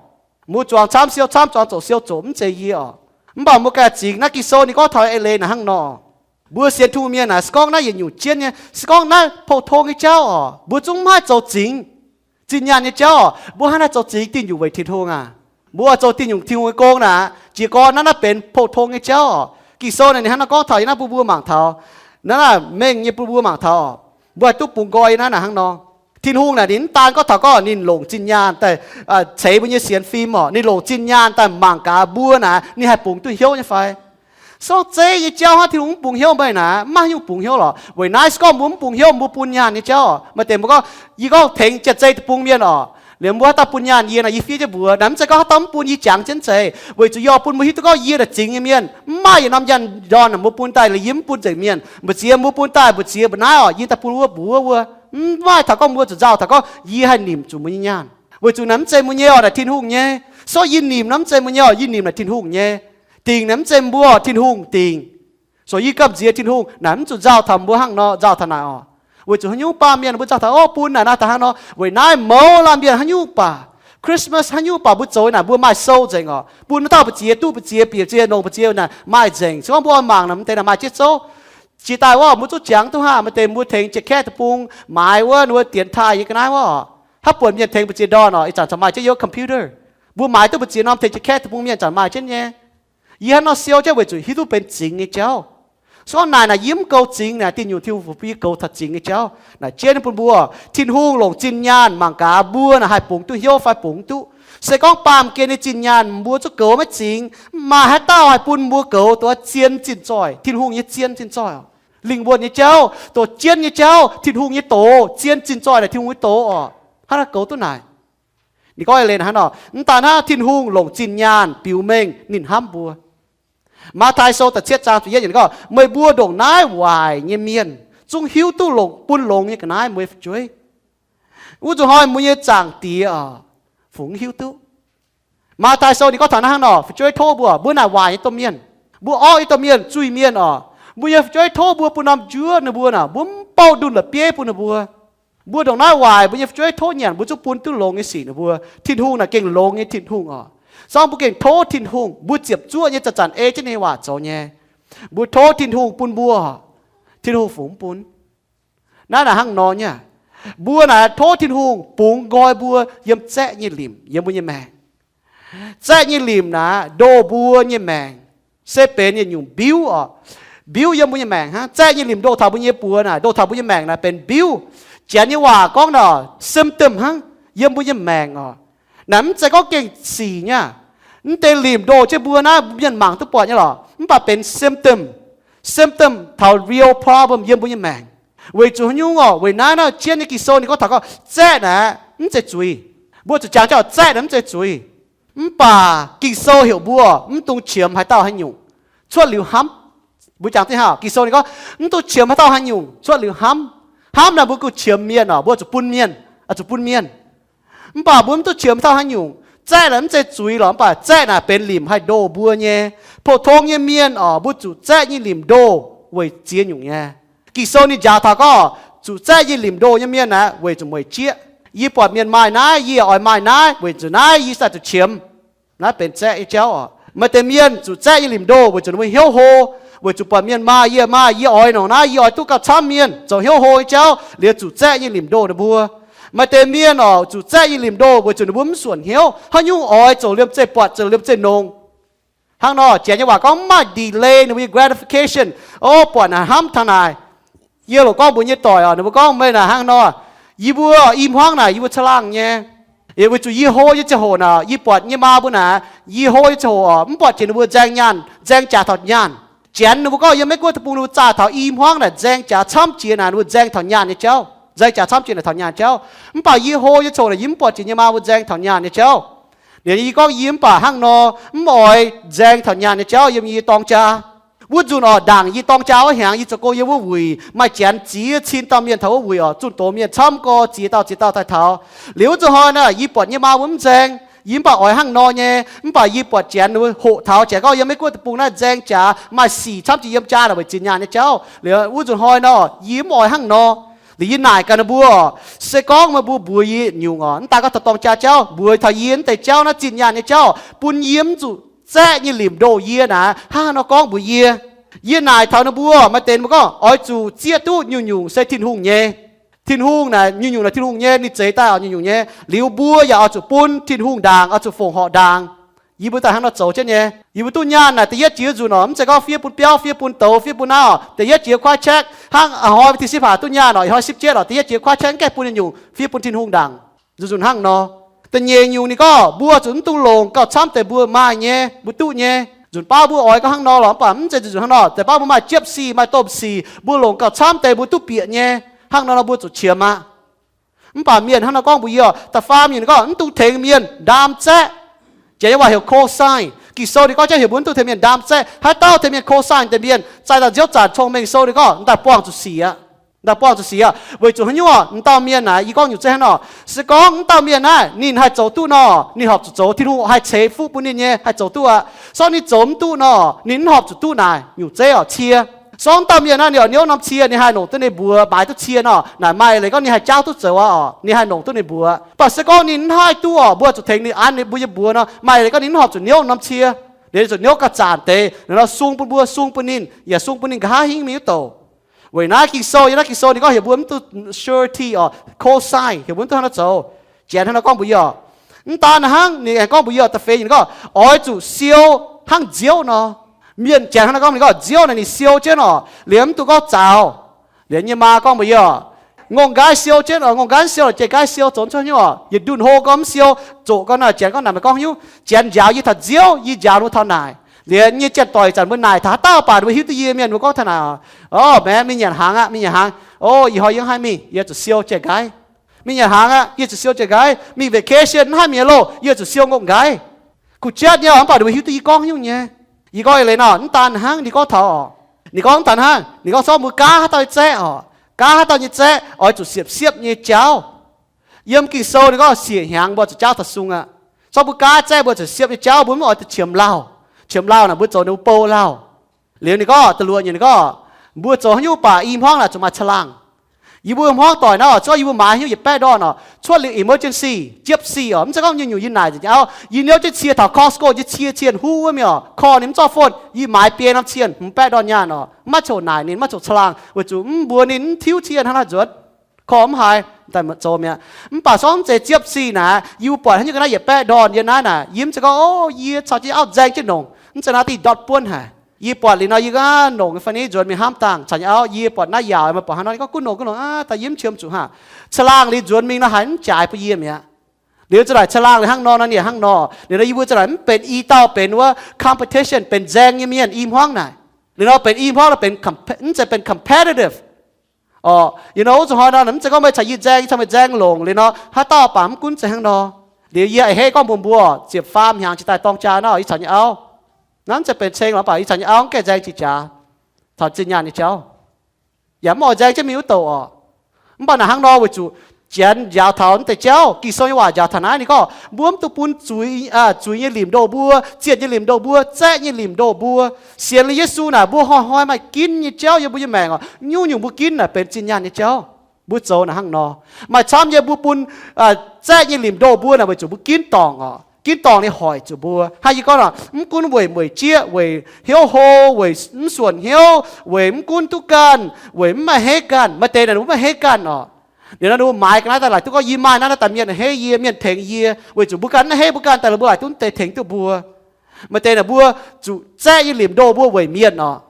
Mbuo zuangx camv siou camv, zuangx zoqc siou zoqc, mv zeiz yie oc. Mv baac mbuo ganh zingx naaiv Ging-Sou ninh gorngv taux eix leiz naaic hnangv nor. Mbuo sienx Tin-Hungh mienh naaic, se gorngv naaiv yietc nyungc jienv nyei, se gorngv naaiv pou-tong nyei jauv oc, mbuo zungv mv haih zoux zingx. Zinh nyaanh nyei jauv oc, mbuo hnangv naaiv zoux zingx diuh nyungc weic Tin-Hungh aac? Mbuo oix zoux diuh nyungc Tin-Hungh nyei gong naaic, jiez gorn naaiv naaiv benx pou-tong nyei jauv oc. Ging-Sou naaic ninh hnangv nor gorngv taux yiem naaiv bun mbuo mangc taux, naaiv naaiv mengh nyei bun mbuo mangc taux oc. Mbuo haih duqv bungx nqoi yiem naaiv naaic hnangv nor. Tin-Hungh naaic ninh mv daan gorngv taux gorngv ninh longc zinh nyaanh daaih ceix mbuo nyei sienx fim oc, ninh longc zinh nyaanh daaih mangc gaax mbuo naaic ninh haih bungx duqv hnyouv nyei fai. Se gorngv zeiv nyei jauv hnangv Tin-Hungh mv bungx hnyouv meih naaic, mv maaih haaix nyungc bungx hnyouv lorqc. Weic naaiv se gorngv mbuo mv bungx hnyouv, mbuo bun nyaanh nyei jauv, maaih deix mbuo gorngv, yie gorngv tengx janx-zei deic-bung mienh oc, liemh mbuo haaix dauh bun nyaanh yie naaic, yie fiev jienv mbuox. Naaic mv zeiz gorngv haaix dauh mv bun, yie jangx jienv zeiz. Weic zuqc yie oix bun mbuo hiuv duqv gorngv yie naaic zingx nyei mienh. Mv maaih yietc norm nyaanh ndorn mbuo bun daaih liuz yie mv bun nzengc mienh. Mbu'ziex mbuo bun daaih, mbu'ziex mbuo naaiv oc, yie daaih bun wuov mbuox wuov. Mv maaih taux gorngv mbuo zuqc nzauh taux gorngv yie haih nimc zuqc mbuo nyei nyaanh. Weic zuqc naaic mv zeiz mbuo nyei oc, naaic Tin-Hungh nyei. Se gorngv yie nimc naaic mv zeiz mbuo nyei oc, yie nimc naaic Tin-Hungh nyei. Dingc naaic mv zeiz mbuo oc, Tin-Hungh dingc. So yie gamh nziex Tin-Hungh naaic, mv zuqc nzauh taux mbuo hnangv nor, nzauh taux naaic oc. Weic zuqc haaix nyungc baamh mienh mbuo nzauh taux, o, bun naaic naaic daaih hnangv nor. Weic naaiv mouz laanh mienh haaix nyungc baac, Christmas haaix nyungc baac mbuo zoux naaic mbuo maaih sou nzengc oc. Bun haaix dauh mbu'ziex duqv mbu'ziex, bieqc ziex, longc mbu'ziex naaic maaih nzengc. Se gorngv mbuo oix mangc naaic, mv deix naaic maaih jienv zouv. Jiex daaih wuov, mbuo zungv jangx duqv haav, maaih deix mbuo tengx jiex kaeqv deic-bung maaiz wuov ninh mbuo dienx taaih nyei ga'naaiv wuov oc. Haaix buonc mienh tengx mbu'ziex ndorn oc, ih zanc corc maaih jienv yiem computer. Mbuo maaiz duqv mbu'ziex norm tengx jiex kaeqv deic-bung mienh zanc maaih jienv nyei. Yie hnangv nor siou jienv weic zuqc hiuv duqv benx zingx nyei jauv. Se gorngv naaic naaic yie mv goux zingx naaic, diuh nyungc Tin-Hungh fu bun yie goux taux zingx nyei jauv. Naaic jienv bun mbuo, Tin-Hungh longc zinh nyaanh mangc gaax mbuo naaic haih bungx duqv hnyouv fai bungx duqv. Se gorngv baamh gen nyei zinh nyaanh mbuo zungv goux maiv zingx, maaih haaix dauh haih bun mbuo goux dongh zien zinh zoih, Tin-Hungh nyei zien zinh zoih oc. Lingh wuonh nyei jauv, dongh jienv nyei jauv, Tin-Hungh nyei doz, zien zinh zoih naaic Tin-Hungh nyei doz oc. Hnangv naaiv goux duqv naaic. Ninh gorngv eix leiz hnangv nor, mv daan hnangv, Tin-Hungh longc zinh nyaanh biux mengh ninh hnamv mbuo. Matv^taai Sou da'cietv zaang ziepc yietv yiemc ninh gorngv, meih mbuo ndongc naaiv waaic nyei mienh zungv hiuv duqv longc bun longx nyei ga'naaiv meih fu'jueiv. Wuov zuqc hnoi mbuo nyei Zaangc Diex oc, fungx hiuv duqv. Matv^taai Sou ninh gorngv taux naaiv hnangv nor, fu'jueiv tov mbuo, mbuo naaic waaic nyei domh mienh, mbuo orqv nyei domh mienh, zuiz-mienh oc. Mbuo nyei fu'jueiv tov mbuo bun norm njuov ninh mbuo naaic, mbuo mv bouh ndunh la'bieiv bun ninh mbuo. Mbuo ndongc naaiv waaic, mbuo nyei fu'jueiv tov nyanc, mbuo zungv bun duqv longx nyei sic ninh mbuo. Tin-Hungh naaic gengh longx nyei Tin-Hungh oc. Se gorngv mbuo gengh tov Tin-Hungh, mbuo ziepc zuoqv nyei zanc-zanc ei jienv ninh nyei waac zoux nyei. Mbuo tov Tin-Hungh bun mbuo, Tin-Hungh fungc mv bun. Naaiv naaic hnangv nor nyei. Mbuo naaic tov Tin-Hungh bungx nqoi mbuo yiem zaeqv nyei limc yiem mbuo nyei maengc. Zaeqv nyei limc naaic ndoh mbuo nyei maengc, se benx yietc nyungc mbiuv oc. Mbiuv yiem mbuo nyei maengc hnangv. Zaeqv nyei limc ndoh taux mbuo nyei buoz naaic, ndoh taux mbuo nyei maengc naaic benx mbiuv. Janx nyei waac gorngv naaic symptom hnangv, yiem mbuo nyei maengc oc. Naaic mv zeiz gorngv gengh sic nyei. Mv deix limc ndoh jienv mbuo naaiv mienh mangc duqv buatc nyei lorqc, mv baac benx symptom. Symptom taux real problem yiem mbuo nyei maengc. Weic zuqc haaix nyungc oc? Weic naaiv naaiv jienv nyei Ging-Sou ninh gorngv taux gorngv zaeqv naaic mv zeiz zuiz. Mbuo zuqc jangx jauv zaeqv naaic mv zeiz zuiz. Mv baac Ging-Sou heuc mbuo mv dungx qiemx haaix dauh haaix nyungc cuotv liuz hnamv. Mbuo jangx diqv hnangv, Ging-Sou ninh gorngv mv dungx qiemx haaix dauh haaix nyungc cuotv liuz hnamv. Hnamv naaic mbuo gengh qiemx mienh oc, mbuo zuqc bun mienh, zuqc bun mienh. Mv baac mbuo mv dungx qiemx haaix dauh haaix nyungc. Zaeqv naaic mv zeiz zuiz lorqc, mv baac zaeqv naaic benx limc haih ndoh mbuo nyei. Pou-tong nyei mienh oc, mbuo zuqc zaeqv nyei limc ndoh weic ziex nyungc nyei. Ging-Sou ninh njaaux taux gorngv zuqc zaeqv nyei limc ndoh nyei mienh naaic weic zuqc mueic jieqv. Yie buatc mienh maaih naaiv, yie yaac oix maaih naaiv, weic zuqc naaiv yie daaih zuqc qiemx. Naaiv benx zaeqv nyei jauv oc. Maaih deix mienh zuqc zaeqv nyei limc ndoh weic zuqc ninh mbuo hnyouv hlo, weic zuqc buatc mienh maaih yie maaih, yie oix nongc naaiv, yie oix duqv gauh camv mienh, zoux hnyouv hlo nyei jauv, liuz zuqc zaeqv nyei limc ndoh ninh mbuo. Maaih deix mienh oc, zuqc zaeqv nyei limc ndoh weic zuqc ninh mbuo mv suonc hnyouv, haaix nyungc oix zoux liemh zeih buatc, zoux liemh zeih nongx. Hnangv nor, Janx nyei waac gorngv mv maaih delay ninh mbuo nyei gratification. O, buatc naaic hnamv taux naaic. Yie loc gorngv mbuox yie nyei doic oc, ninh mbuo gorngv meih naaic hnangv nor, yie mbuo i hmuangv naaic yie mbuo caangh laangh nyei. Weic zuqc yie hlo nyei ziangh hoc naaic, yie buatc yie nyei maa mbuo naaic, yie hlo nyei ziangh hoc oc, mv buatc jiex ninh mbuo nzaeng nyaanh, nzaeng jaax taux nyaanh. Janx ninh mbuo gorngv yiem Meiv Guoqv deic-bung ninh mbuo zaah taux i hmuangv naaic nzaeng jaax camv jiex naaic, ninh mbuo nzaeng taux nyaanh nyei jauv, nzaeng jaax camv jiex naaic taux nyaanh jauv. Mv baac yie hlo nyei ziangh hoc naaic, yie mv buatc jiex yie nyei maa mbuo nzaeng taux nyaanh nyei jauv. Liuz yie gorngv yie mv baac hnangv nor, mv oix nzaeng taux nyaanh nyei jauv yiem yie dorng jaa. Wuov nzunc oc, ndaangc yie dorng jaa wuov hnyangx, yie zoux gong yiem wuov wuic, maaih janx ziex cin dauh mienh taux wuov wuic oc, zunh doz mienh camv gorx ziex dauh ziex dauh daaih taux. Liuz wuov nzunc hnoi naaic, yie buatc yie nyei maa mbuo mv nzaeng, yie mv baac oix hnangv nor nyei, mv baac yie buatc janx hoqc taux, janx gorngv yiem Meiv Guoqv deic-bung naaiv nzaeng jaax maaih sic camv jiex yiem jaa naaic weic ziex nyaanh nyei jauv. Liuz wuov nzunc hnoi nor, yie mv oix hnangv nor. Liuz yie naaic gaax ninh mbuo, se gorngv meih mbuo mbuox yie nyungc oc, mv daan gorngv taux dorng jaa jauv, mbuox taux yie mv deix jauv naaiv zinh nyaanh nyei jauv, bun yie mv zuqc zaeqv nyei limc ndoh yie naaic, hnangv haaix nor gorngv mbuox yie. Yie naaic taux ninh mbuo, maaih deix ninh mbuo gorngv oix zuqc zieqv duqv nyungc-nyungc se Tin-Hungh nyei. Tin-Hungh naaic nyungc-nyungc naaic Tin-Hungh nyei, ninh zeix daaih oc nyungc-nyungc nyei. Liuz mbuo yaac oix zuqc bun Tin-Hungh ndaangc, oix zuqc fongc horc ndaangc. Yie mbuo daaih hnangv nor zoux jienv nyei. Yie mbuo duqv nyaanh naaic da'yietv jiex nzunc oc, mv zeiz gorngv fiev bun biauv, fiev bun douz, fiev bun naaiv oc. Da'yietv jiex kuaaiv check, hnangv hnoi tin sipv haac duqv nyaanh oc, ih hnoi sipv jietv oc, da'yietv jiex kuaaiv check mv gaengh bun nyungc-nyungc, fiev bun Tin-Hungh ndaangc. Nzunc-nzunc hnangv nor. Da'nyeic nyungc ninh gorngv mbuo zuqc mv dungx longc gauh camv deix mbuo maaih nyei, mbuo duqv nyei. Nzunc baav mbuo oix gorngv hnangv nor lorqc, mv baac mv zeiz nzunc-nzunc hnangv nor. Deix baav mbuo maaih jiepv sic, maaih domh sic, mbuo longc gauh camv deix mbuo duqv bieqc nyei. Hnangv nor nor mbuo zuqc qiemx aqv. Mv baac mienh hnangv nor gorngv mbuox yie oc, da'faam nyungc ninh gorngv mv dungx tengx mienh ndaam zaeqv. Janx nyei waac heuc cosign. Ging-Sou ninh gorngv jienv heuc mbuo mv dungx tengx mienh ndaam zaeqv. Haaix dauh tengx mienh cosign deix mienh, zaih daaih nziouv zanc cong-mengh sou ninh gorngv, m'daaih buangh zuqc sic aqv. M'daaih buangh zuqc sic aqv. Weic zuqc haaix nyungc oc? M'dauh mienh naaic, yie gorngv nyungc zeiv hnangv nor, se gorngv m'dauh mienh naaiv ninh haih zoux duqv nor, ninh horpc zuqc zoux, Tin-Hungh haih ceix fuqv bun ninh nyei, haih zoux duqv aqv. Se gorngv ninh zoux mv duqv nor, ninh mv horpc zuqc duqv naaic nyungc zeiv oc, cie. Se gorngv m'dauh mienh naaiv ninh oix hnyouv norm cie, ninh haih longc duqv ninh mbuox, maaiz duqv cie nor, naaic maaih leiz gorngv ninh haih jaauv duqv zoux aqv oc, ninh haih longc duqv ninh mbuox. Mv baac se gorngv ninh mv haih duqv oc, mbuo zuqc tengx ninh an ninh mbuo nyei mbuox nor, maaih leiz gorngv ninh mv horpc zuqc hnyouv norm cie. Liuz zuqc hnyouv gauh zanc deix, liuz nor sung bun mbuo, sung bun ninh, yaac sung bun ninh nqa'haav hingv mingh wuov douc. Weic naaiv Ging-Sou, yiem naaiv Ging-Sou ninh gorngv heuc mbuo mv dungx surety oc, cosign, heuc mbuo mv dungx hnangv nor zoux. Janx hnangv nor gorngv mbuox yie oc. Mv daan hnangv, ninh aengx gorngv mbuox yie oc, da'feix ninh gorngv, oix zuqc siou hnangv nziouv nor. Mienh Janx hnangv nor gorngv, ninh gorngv nziouv naaic ninh siou jienv oc, liuz mv dungx gorngv zaux. Liuz nyei maa gorngv mbuox yie oc, ngongh nqaiv siou jienv oc, ngongh nqaiv siou, jiex nqaiv siou zoux cuotv hnyouv oc, yietc ndunh hlo gorngv mv siou, zoqc gorngv naaic, Janx gorngv naaic meih gorngv hnyouv, Janx njaaux yie taux nziouv, yie njaaux ninh mbuo taux naaic. Liuz nyei janx-doic zanc mbuo naaic taux haaix dauh baac ninh mbuo hiuv duqv yie mienh mbuo gorngv taux naaic, o, meih, mingh nyanc hnaangx aqv, mingh nyanc hnaangx. O, ih hnoi yie mv haih mingh, yie zuqc siou jiex nqaiv. Mingh nyanc hnaangx aqv, yie zuqc siou jiex nqaiv. Mingh vacation mv haih mingh loh, yie zuqc siou ngongh nqaiv. Kuh jatv nyei oc, mv baac ninh mbuo hiuv duqv yie gorngv nyungc nyei. Yie gorngv eix leiz nor, mv daan hnangv ninh gorngv taux oc. Ninh gorngv mv daan hnangv, ninh gorngv zorqv mbuo gaav haaix dauh nyei zaeqv oc. Gaav haaix dauh nyei zaeqv oix zuqc siepv-siepv nyei jauv. Yiem Ging-Sou ninh gorngv siec hnyangx mbuo zuqc jaauv taux sung aqv. Dorh mbuo gaatv zaeqv mbuo zuqc siepv nyei jauv, mbuo mv oix duqv qiemx lauh. Qiemx lauh naaic mbuo zoux ninh mbuo bou lauh. Liuz ninh gorngv, da'luoqc nyungc ninh gorngv, mbuo zoux haaix nyungc baac i hmuangv naaic zuqc maaih caangh laangh. Yie mbuo hmuangv doic naaiv oc, cuotv yie mbuo maaiz haaix nyungc yietc baeqv ndorn oc, cuotv liuz emergency, jiepv sic oc, mv zeiz gorngv nyungc-nyungc yie naaic nzengc nyei auv, yie niouv jienv cie taux Costco, yie cie cien huv wuov mingh oc, korv ninh mv zorqv fon, yie maaiz biei norm cien hmz baeqv ndorn nyaanh oc, maiv coc naaic ninh, maiv coc caangh laangh, weic zuqc mv mbuox ninh, mv tiuv cien hnangv naaiv nzuonx, korv mv haiz daaih zoux mi'aqv. Mv baac sorng mv zeiz jiepv sic naaic, yie mbuo buatc haaix nyungc ga'naaiv yietc baeqv ndorn yiem naaiv naaic, yie mv zeiz gorngv, o, yie caux jienv auv nzaeng jienv nongc, mv zeiz naaiv dingh ndortv buonv haic. Yie buatc liuz nor, yie ga'naaiv nongc fai ni nzuonx mingh hnamv dangh caux nyei auv, yie buatc naaiv yaauc, meih buatc hnangv nor, ninh gorngv gunv nongc, gunv nongc aqv, daaih yie mv qiemx zuqc haic. Caangh laangh liuz nzuonx mingh nor haiz mv jaaix bun yie mi'aqv. Liuz za'naaic caangh laangh liuz hnangv nor, naaiv ninh hnangv nor, liuz nor yie mbuo za'naaic mv benx i dauh benx wuov competition, benx nzaeng nyei mienh i hmuangv naaic. Liuz nor benx i hmuangv nor benx, mv zeiz benx competitive. Oc, you know, wuov zuqc hnoi nor, mv zeiz gorngv meih caux yie nzaeng, yie caux meih nzaeng longc. Liuz nor haaix dauh baac mv gunv zeiz hnangv nor. Liuz yie a'hneiv gorngv mbuox mbuo, ziepc faam hnyangx jiex daaih dorng jaa nor, yie caux nyei auv, naaiv mv zeiz benx ceng lorqc, mv baac yie caux nyei auv mv gaengh nzaeng jiex jaax caux zinh nyaanh nyei jauv. Yaac mv oix nzaeng jienv mingh wuov douc oc. Mv baac naaic hnangv nor weic zuqc Janx njaaux taux mv deix jauv, Ging-Sou nyei waac njaaux taux naaiv, ninh gorngv mbuo mv dungx bun zuiz, zuiz nyei limc ndoh mbuo, zienh nyei limc ndoh mbuo, zaeqv nyei limc ndoh mbuo. Sienx liuz Yesu naaic mbuo hnoi-hnoi maaih ginv nyei jauv yiem mbuo nyei maengc oc. Nyungc-nyungc mbuo ginv naaic benx zinh nyaanh nyei jauv. Mbuo zoux naaic hnangv nor. Maaih camv nyei mbuo bun zaeqv nyei limc ndoh mbuo naaic weic zuqc mbuo ginv dorngc oc. Ginv dorngc ninh hoic zuqc mbuo. Hnangv yie gorngv oc, mv gunv weic mueic jieqv, weic hnyouv hlo, weic mv suonc hnyouv, weic mv gunv duqv ganh, weic mv maaih hneiv ganh. Maaih deix naaic mbuo mv maaih hneiv ganh oc. Liuz nor ninh mbuo maaiz ga'naaiv daaih laaic duqv gorngv, yie maaih naaiv, naaiv daaih mienh a'hneiv yie, mienh tengx yie, weic zuqc mbuo ganh mv hneiv mbuo ganh daaih, mbuo laaic duqv mv deix tengx duqv mbuo. Maaih deix naaic mbuo zuqc zaeqv nyei limc ndoh mbuo weic mienh oc.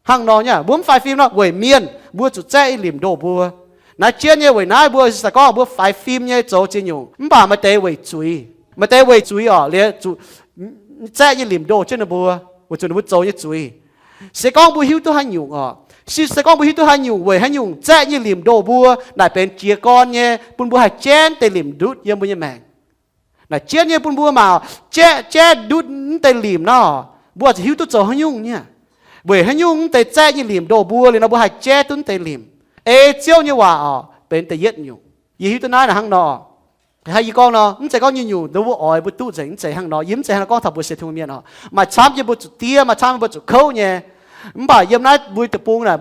Hnangv nor nyei, mbuo mv faix fim nor weic mienh, mbuo zuqc zaeqv nyei limc ndoh mbuo. Naaiv jienv nyei weic naaiv mbuo se gorngv mbuo faix fim nyei zoux ziex nyungc, mv baac maaih deix weic zuiz. Maaih deix weic zuiz oc, liuz zuqc zaeqv nyei limc ndoh jienv ninh mbuo, weic zuqc ninh mbuo zoux nyei zuiz. Se gorngv mbuo hiuv duqv haaix nyungc oc, se gorngv mbuo hiuv duqv haaix nyungc weic haaix nyungc zaeqv nyei limc ndoh mbuo, naaic benx jiez gorn nyei bun mbuo haih jaiv deix limc ndutv yiem mbuo nyei maengc. Naaic jienv nyei bun mbuo mangc, jaiv, jaiv ndutv mv deix limc nor, mbuo zuqc hiuv duqv zoux haaix nyungc nyei. Weic haaix nyungc mv deix zaeqv nyei limc ndoh mbuo liuz nor mbuo haih jaiv duqv mv deix limc. Ei Ziouv nyei waac oc, benx da'yietv nyungc. Yie hiuv duqv naaiv naaic hnangv nor. Hnangv yie gorngv nor, mv zeiz gorngv nyungc-nyungc nduov mbuo oix mbuo duqv nzengc, mv zeiz hnangv nor. Yie mv zeiz hnangv nor gorngv taux mbuo sienx Tin-Hungh mienh oc. Maaih camv yie mbuo zuqc diev, maaih camv yie mbuo zuqc kouv nyei. Mv baac yiem naaiv mbuo nyei deic-bung naaic,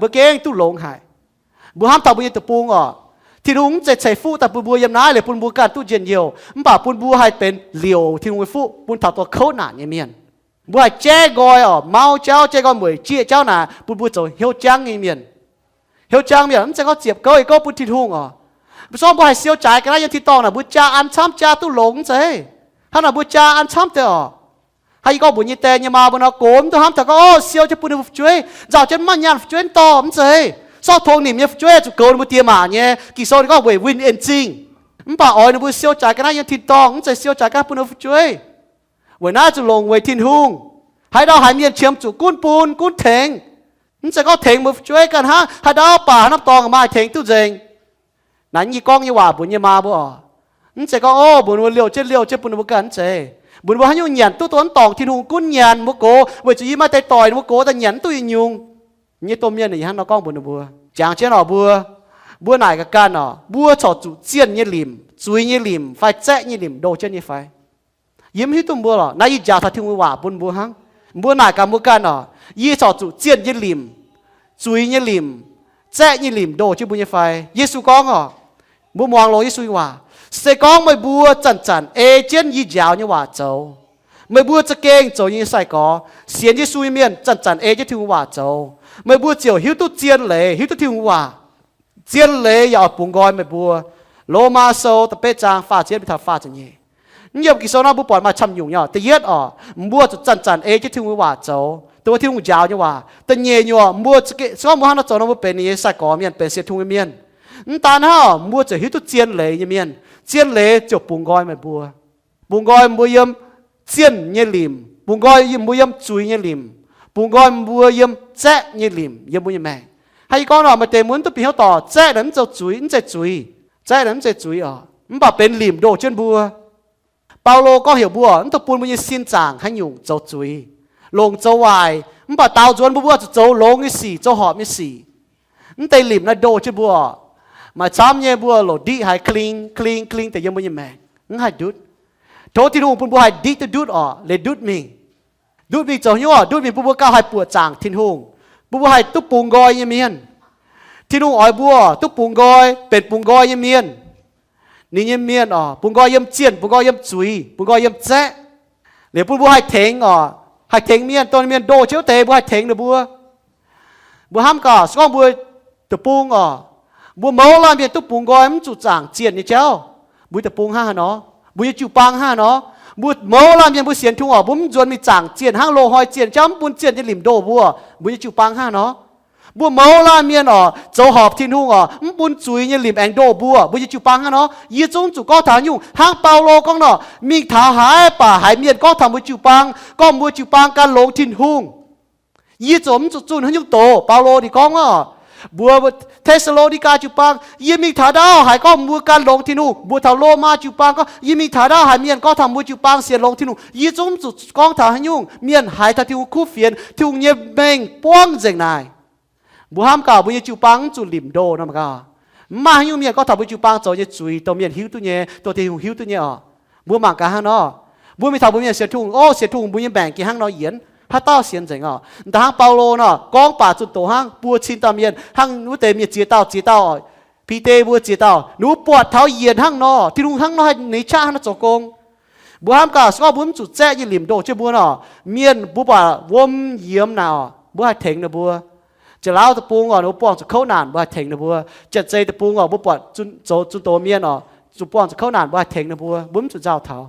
mbuo hnamv taux mbuo nyei deic-bung oc, Tin-Hungh mv zeiz ceix fuqv daaih bun mbuo yiem naaiv liuz bun mbuo ganh duqv njien-youh, mv baac bun mbuo haih benx liouc Tin-Hungh nyei fuqv bun taux dorh kouv naanc nyei mienh. Mbuo haih jaiv nqoi oc, mauv jauv, jaiv nqoi mueic jieqv jauv naaic, bun mbuo zoux hnyouv jangv nyei mienh. Hnyouv jangv mienh mv zeiz gorngv ziepc gouv ih gouv bun Tin-Hungh oc. Mv zorqv mbuo haih siou jaaix ga'naaiv yiem tin-dorngh naaic, mbuo jaa an camv jaa duqv longx mv zeiz. Hnangv naaic mbuo jaa an camv deix oc. Hnangv yie gorngv mbuox nyei die nyei maa mbuo nor, gox mv duqv hnamv taux gorngv, o, siou jienv bun ninh mbuo fu'jueiv, nzauh jienv mv maaih nyaanh fu'jueiv dorh, mv zeiz. Sortv tongx nimc nyei fu'jueiv zuqc goux ninh mbuo die maac nyei. Ging-Sou ninh gorngv weic win en zingh. Mv baac oix ninh mbuo siou jaaix ga'naaiv yiem tin-dorngh, mv zeiz siou jaaix ga'naaiv bun ninh mbuo fu'jueiv. Weic naaiv zuqc longc weic Tin-Hungh. Haaix dauh haiz mienh qiemx zuqc gunv bun, gunv tengx. Mv zeiz gorngv tengx mbuo fu'jueiv ganh hnangv, haaix dauh baac haaix norm dorngx maaih tengx duqv nzengc. Naaiv yie gorngv nyei waac mbuox nyei maa mbuo oc. Mv zeiz gorngv, o, mbuox ninh mbuo liouh jienv liouh jienv bun ninh mbuo ganh, mv zeiz. Mbuox ninh mbuo haaix nyungc nyanc duqv dongh mv dorngc Tin-Hungh gunv nyanc mbuo gox, weic zuqc yie maaih deix doic ninh mbuo gox daaih nyanc mv duqv nyei nyungc. Nyei domh mienh ih hnangv nor gorngv mbuox ninh mbuo. Jangx jienv oc mbuo, mbuo naaic gaax ganh oc, mbuo corc zuqc zienh nyei limc, zuiz nyei limc fai zaeqv nyei limc ndoh jienv nyei fai? Yie mv hiuv duqv mbuo lorqc. Naaiv yie njaaux taux Tin-Hungh waac bun mbuo hnangv. Mbuo naaic gaax mbuo ganh oc, yie corc zuqc zienh nyei limc, zuiz nyei limc, zaeqv nyei limc ndoh jienv mbuo nyei fai? Yesu gorngv oc, mbuo muangx longx Yesu nyei waac. Se gorngv meih mbuo zanc-zanc ei jienv yie njaaux nyei waac zoux, meih mbuo za'gengh zoux yie nyei sai-gorx. Sienx Yesu nyei mienh zanc-zanc ei jienv Tin-Hungh waac zoux, meih mbuo ziouc hiuv duqv zien leiz, hiuv duqv Tin-Hungh waac. Zien leiz yaac oix bungx nqoi meih mbuo. Lomaa Sou da'betv zaang faah ziepc yietv mingh taux faah ziepc nyeic. Mv yiem Ging-Sou naaiv mbuo buatc maaih camv nyungc nyei oc. Da'yietv oc, mbuo zuqc zanc-zanc ei jienv Tin-Hungh waac zoux, dongh Tin-Hungh njaaux nyei waac. Da'nyeic nyungc, mbuo se gorngv mbuo hnangv nor zoux nor, mbuo benx ninh nyei sai-gorx mienh, benx sienx Tin-Hungh nyei mienh. Mv daan hnangv, mbuo ziouc hiuv duqv zien leiz nyei mienh. Zien leiz ziouc bungx nqoi meih mbuo. Bungx nqoi mbuo yiem zienh nyei limc, bungx nqoi mbuo yiem zuiz nyei limc, bungx nqoi mbuo yiem zaeqv nyei limc yiem mbuo nyei maengc. Hnangv yie gorngv nor, maaih deix mbuo mv duqv bieqc hnyouv dorngc, zaeqv naaic mv zoux zuiz, mv zeiz zuiz. Zaeqv naaic mv zeiz zuiz oc, mv baac benx limc ndoh jienv mbuo. Baulo gorngv heuc mbuo mv dungx bun mbuo nyei sin zaangc haaix nyungc zoux zuiz, longc zoux waaic. Mv baac daaux nzuonx mbuo, mbuo zuqc zoux longx nyei sic, zoux horpc nyei sic. Mv deix limc naaiv ndoh jienv mbuo oc. Maaih camv nyei mbuo longc ndiqv haiz kling kling kling deix yiem mbuo nyei maengc, mv haih ndutv. Tov Tin-Hungh bun mbuo haih ndiqv duqv ndutv oc, leiz ndutv mingh. Ndutv mingh zoux haaix nyungc oc? Ndutv mingh bun mbuo gauh haih buoqc zaangc Tin-Hungh, bun mbuo haih duqv bungx nqoi nyei mienh. Tin-Hungh oix mbuo duqv bungx nqoi, benx bungx nqoi nyei mienh. Ninh nyei mienh oc, bungx nqoi yiem zienh, bungx nqoi yiem zuiz, bungx nqoi yiem zaeqv. Liuz bun mbuo haih tengx oc, haih tengx mienh, dongh mienh ndoh jienv wuov deix mbuo haih tengx ninh mbuo. Mbuo hnamv gaax, se gorngv mbuo deic-bung oc, mbuo mouz laanh mienh duqv bungx nqoi mv zuqc zaangc zienh nyei jauv, mbuo deic-bung hnangv haaix nor? Mbuo nyei jiu-baang hnangv haaix nor? Mbuo mouz laanh mienh mbuo sienx Tin-Hungh oc, mbuo mv nzuonx mingh zaangc zienh hnangv loz-hnoi zienh jauv mv bun zienh nyei limc ndoh mbuo, mbuo nyei jiu-baang hnangv haaix nor? Mbuo mouz laanh mienh oc, zoux horpc Tin-Hungh oc, mv bun zuiz nyei limc aengx ndoh mbuo, mbuo nyei jiu-baang hnangv haaix nor? Yie zungv zuqc gorngv taux haaix nyungc hnangv Baulo gorngv nor, mingh taux haaix baac haiz mienh gorngv taux mbuo jiu-baang, gorngv mbuo jiu-baang gan longx Tin-Hungh. Yie ziouc mv zuqc zunh haaix nyungc doz. Baulo ninh gorngv oc, mbuox Te^saa^lo^ni^gaa jiu-baang, yie mingh taux ndaauv haiz gorngv mbuo gan longx Tin-Hungh. Mbuox taux Lomaa jiu-baang gorngv, yie mingh taux ndaauv haiz mienh gorngv taux mbuo jiu-baang sienx longx Tin-Hungh. Yie zungv mv zuqc gorngv taux haaix nyungc mienh haiz taux Tin-Hungh kuv fienx, Tin-Hungh nyei mengh buangv nzengc naaic. Mbuo hnamv gaax mbuo nyei jiu-baang mv zuqc limc ndoh nor mangc gaax. Mv maaih haaix nyungc mienh gorngv taux mbuo jiu-baang zoux nyei zuiz, dongh mienh hiuv duqv nyei, dongh Tin-Hungh hiuv duqv nyei oc. Mbuo mangc gaax hnangv nor, mbuo mingh taux mbuo mienh sienx Tin-Hungh, o, sienx Tin-Hungh mbuo nyei maengc gengh hnangv nor yienx, haaix dauh sienx nzengc oc. Da'hnangv Baulo nor, gorngv baac zunh doz hnangv, buo cin dauh mienh, hnangv wuov deix mienh ziex dauh, ziex dauh oc. Bide mbuo ziex dauh, ninh mbuo buatc taux yienc hnangv nor, Tin-Hungh hnangv nor haih neix qaqv hnangv nor zoux gong. Mbuo hnamv gaax, se gorngv mbuo mv zuqc zaeqv nyei limc ndoh jienv mbuo nor, mienh mbuo buatc wuom yiemx naaic oc, mbuo haih tengx ninh mbuo. Janx-Laauv deic-bung oc, ninh mbuo buangh zuqc kouv naanc, mbuo haih tengx ninh mbuo. Janx-Zei deic-bung oc, mbuo buatc zoux zunh doz mienh oc, zuqc buangh zuqc kouv naanc, mbuo haih tengx ninh mbuo. Mbuo mv zuqc nzauh taux,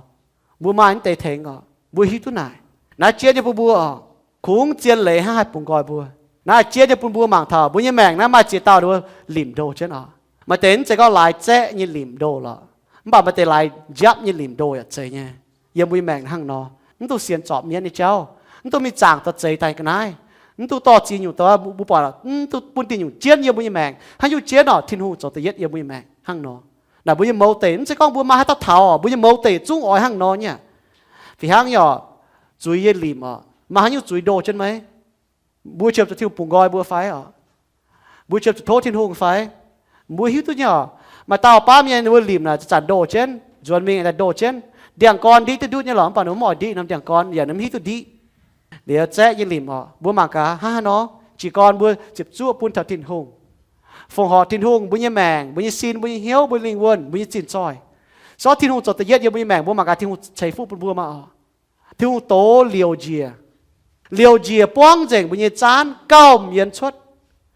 mbuo maaih mv deix tengx oc. Mbuo hiuv duqv naaic, naaiv jienv nyei bun mbuo oc, kungx zien leiz hnangv haih bungx nqoi mbuo. Naaiv jienv nyei bun mbuo mangc taux mbuo nyei maengc naaiv maaih ziex dauh ninh mbuo limc ndoh jienv oc. Maaih deix mv zeiz gorngv laaix zaeqv nyei limc ndoh lorqc, mv baac maaih deix laaix njapv nyei limc ndoh yaac zeiz nyei. Yiem mbuo nyei maengc hnangv nor, mv dungx sienx zorpc mienv nyei jauv, mv dungx mingh zaangc dorh zeix daaih ga'naaiv, mv dungx dorh ziex nyungc daaih mbuo buatc, mv dungx bun diuh nyungc jienv yiem mbuo nyei maengc. Haaix nyungc jienv oc, Tin-Hungh zoux da'yietv yiem mbuo nyei maengc hnangv nor. Naaic mbuo nyei mouz deic, mv zeiz gorngv mbuo maaih haaix dauh taux oc, mbuo nyei mouz deic zungv oix hnangv nor nyei. Fih hnangv nyei oc, zuiz nyei limc oc, maaih haaix nyungc zuiz ndoh jienv maiv? Mbuo qiemx zuqc Tin-Hungh bungx nqoi mbuo fai oc? Mbuo qiemx zuqc tov Tin-Hungh fai? Mbuo hiuv duqv nyei oc, maaih dauh baav mienh ninh mbuo limc naaic zanc-zanc ndoh jienv, nzuonx mingh zanc-zanc ndoh jienv. Ndiangx-gorn ndiqv duqv ndutv nyei lorqc, mv baac ninh mbuo mv oix ndiqv norm ndiangx-gorn, yaac ninh mv hiuv duqv ndiqv. Liuz zaeqv nyei limc oc, mbuo mangc gaax hnangv haaix nor. Jiez gorn mbuo ziepc zuoqv bun taux Tin-Hungh, fongc horc Tin-Hungh, mbuo nyei maengc, mbuo nyei sin, mbuo nyei hnyouv, mbuo nyei lingh wuonh, mbuo nyei zinh zoih. Se gorngv Tin-Hungh zoux da'yietv yiem mbuo nyei maengc, mbuo mangc gaax Tin-Hungh ceix fuqv bun mbuo maah oc. Tin-Hungh doz liouc njiec, liouc njiec buangv nzengc mbuo nyei zaanv gauh mienz cuotv.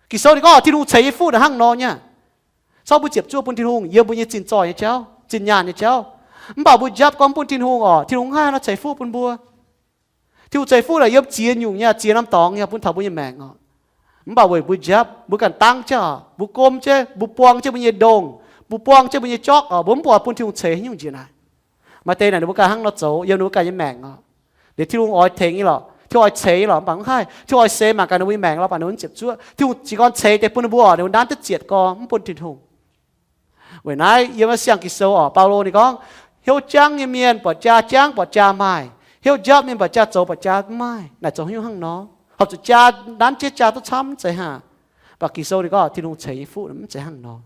Ging-Sou ninh gorngv Tin-Hungh ceix nyei fuqv naaic hnangv nor nyei. Corc mbuo ziepc zuoqv bun Tin-Hungh yiem mbuo nyei zinh zoih nyei jauv, zinh nyaanh nyei jauv. Mv baac mbuo njapv gorngv bun Tin-Hungh oc, Tin-Hungh mv haih nor ceix fuqv bun mbuo. Tin-Hungh ceix fuqv naaic yiem ziex nyungc nyei, ziex norm dorngx nyei bun taux mbuo nyei maengc oc. Mv baac weic mbuo njapv, mbuo ganh dangv jienv oc, mbuo gom jienv, mbuo buang jienv mbuo nyei ndongh, mbuo buang jienv mbuo nyei jorkv oc, mbuo mv buatc bun Tin-Hungh ceix haaix nyungc njiec naaic. Maaih deix naaic ninh mbuo ganh hnangv nor zoux yiem ninh mbuo ganh nyei maengc oc. Liuz Tin-Hungh oix tengx nyei lorqc, Tin-Hungh oix ceix nyei lorqc, mv baac mv haih. Tin-Hungh oix seix mangc gaax ninh mbuo nyei maengc lorqc, mv baac ninh mbuo mv ziepc zuoqv. Tin-Hungh jiez gorn ceix deix bun ninh mbuo oc, ninh mbuo nanv duqv zietc gorn, mv bun Tin-Hungh. Weic naaiv yiem naaiv siang Ging-Sou oc, Baulo ninh gorngv, hnyouv jangv nyei mienh buatc jaa jangv buatc jaa maaih, hnyouv njapv mienh buatc jaa zoux buatc jaa mv maaih. Naaic zoux haaix nyungc hnangv nor? Horpc zuqc jaa nanv jienv jaa duqv camv mv zeiz haac? Mv baac Ging-Sou ninh gorngv Tin-Hungh ceix nyei fuqv mv zeiz hnangv nor.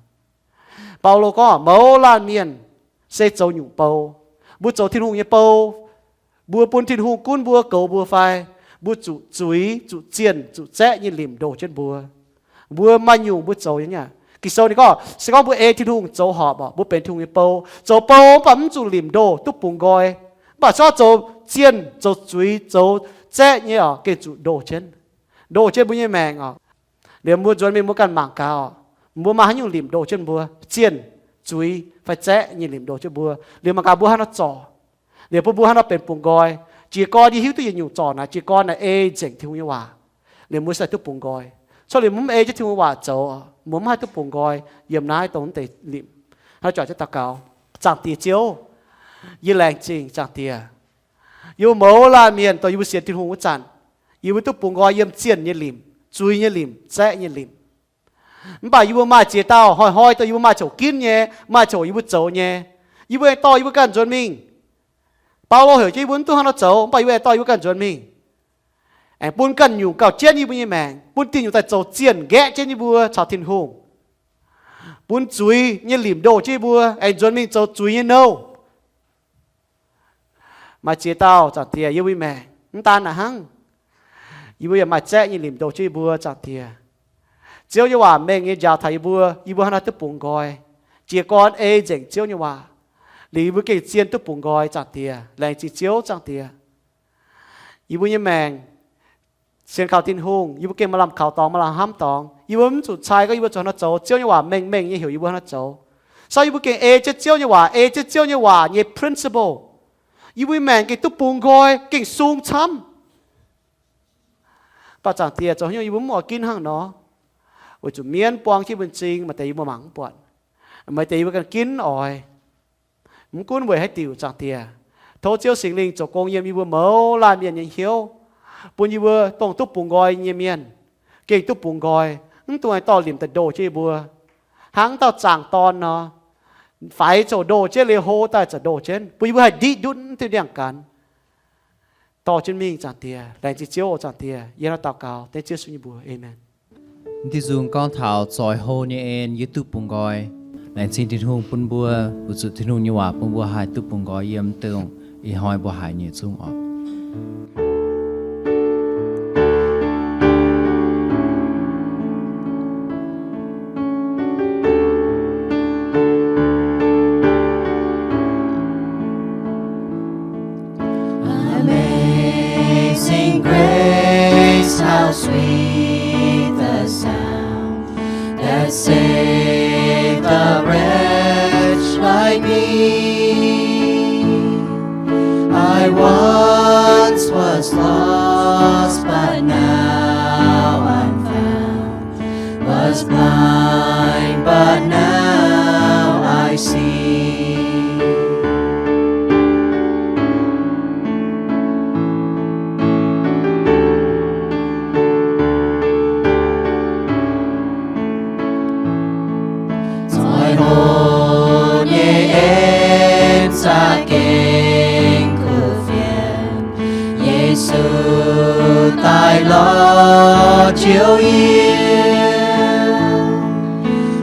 Baulo gorngv mouz laanh mienh se zoux nyungc bou. Mbuo zoux Tin-Hungh nyei bou, mbuo bun Tin-Hungh gunv mbuo, goux mbuo fai? Mbuo zuqc zuiz, zuqc zienh, zuqc zaeqv nyei limc ndoh jienv mbuo. Mbuo maaih nyungc mbuo zoux nyei. Ging-Sou ninh gorngv se gorngv mbuo ei Tin-Hungh zoux horpc oc, mbuo benx Tin-Hungh nyei bou. Zoux bou mv baac mv zuqc limc ndoh duqv bungx nqoi. Mv baac se gorngv zoux zienh, zoux zuiz, zoux zaeqv nyei oc, gengh zuqc ndoh jienv, ndoh jienv mbuo nyei maengc oc. Liemh mbuo nzuonx mingh mbuo ganh mangc gaax oc, mbuo maaih haaix nyungc limc ndoh jienv mbuo, zienh, zuiz fai zaeqv nyei limc ndoh jienv mbuo. Liemh mangc gaax mbuo haaix nor zorc. Liemh bun mbuo haaix nor benx bungx nqoi. Jiez gorn yie hiuv duqv yietc nyungc zorc naaic, jiez gorn naaic ei nzengc Tin-Hungh nyei waac. Liemh mbuo se duqv bungx nqoi. Corc liemh mbuo mv ei jienv Tin-Hungh waac zoux, mbuo mv haih duqv bungx nqoi yiem naaiv dongh mv deix limc. Hnangv juangc jienv daux gaux. Zaangc Diex Ziouv, yie laengz zingh Zaangc Diex, yie mbuo mouz laanh mienh dongh yie mbuo sienx Tin-Hungh wuov zanc, yie mbuo duqv bungx nqoi yiem zienh nyei limc, zuiz nyei limc, zaeqv nyei limc. Mv baac yie mbuo maaih ziex dauh hnoi-hnoi dongh yie mbuo maaih coc ginv nyei, maaih coc yie mbuo zoux nyei. Yie mbuo aengx dorh yie mbuo ganh nzuonx mingh. Baulo heuc jienv yie mbuo mv duqv hnangv nor zoux, mv baac yie mbuo aengx dorh yie mbuo ganh nzuonx mingh, aengx bun ganh nyungc gauh jienv yie mbuo nyei maengc, bun diuh nyungc daaih zoux zienh nqaeqv jienv yie mbuo caux Tin-Hungh, bun zuiz nyei limc ndoh jienv yie mbuo, aengx nzuonx mingh zoux zuiz nyei nouh. Maaih ziex dauh, Zaangc Diex, yie mbuo maengc mv daan naaic hnangv. Yie mbuo yaac maaih zaeqv nyei limc ndoh jienv yie mbuo, Zaangc Diex. Ziouv nyei waac mengh nyei njaaux taux yie mbuo, yie mbuo hnangv naaiv duqv bungx nqoi. Jiez gorn ei nzengc Ziouv nyei waac, liuz yie mbuo gengh zien duqv bungx nqoi, Zaangc Diex. Laengz zingh Ziouv, Zaangc Diex. Yie mbuo nyei maengc sienx kaux Tin-Hungh, yie mbuo gengh maaih lamh kaux dorngx, maaih lamh hnamv dorngx. Yie mbuo mv zuqc cai gorngv yie mbuo zuqc hnangv nor zoux. Ziouv nyei waac mengh mengh nyei heuc yie mbuo hnangv nor zoux. Saau yie mbuo gengh ei jienv Ziouv nyei waac, ei jienv Ziouv nyei waac nyei principle. Yie mbuo maengc gengh duqv bungx nqoi, gengh sung camv. Mv baac Zaangc Diex, zoux haaix nyungc yie mbuo mv oix ginv hnangv nor, weic zuqc mienv buang jienv yie mbuo m'zing, maaih deix yie mbuo mangc mv buatc, maaih deix yie mbuo ganh ginv oix. Mv gunv weic haaix diuc, Zaangc Diex, tov Ziouv Singx Lingh zoux gong yiem yie mbuo mouz laanh mienh nyei hnyouv, bun yie mbuo dongh duqv bungx nqoi nyei mienh gengh duqv bungx nqoi, mv dungx dorh limc daaih ndoh jienv yie mbuo, hnangv dauh zaangc dorn nor, faix ziouc ndoh jienv, liuz hlo daaih ziouc ndoh jienv, bun yie mbuo haih ndiqv ndutv mv diuh ndiangx-gaanx. Dorh jienv mingh, Zaangc Diex. Laengz zingh Ziouv oc, Zaangc Diex. Yie hnangv naaiv daux gaux dengv Ziouv Yesu nyei mbuox. Aamen. Naaiv diuh nzung gorngv taux zoix hlo nyei en yie duqv bungx nqoi. Laengz zingh Tin-Hungh bun mbuo, weic zuqc Tin-Hungh nyei waac bun mbuo haih duqv bungx nqoi yiem dongh ih hnoi mbuo haiz nyei zungv oc. Amazing grace, how sweet the sound that saved a wretch like me. I once was lost, but now I'm found. Was blind, but now I see. Zoih hlo nyei en za'gengh kuv fienx, Yesu daaih lorz Ziouv yie.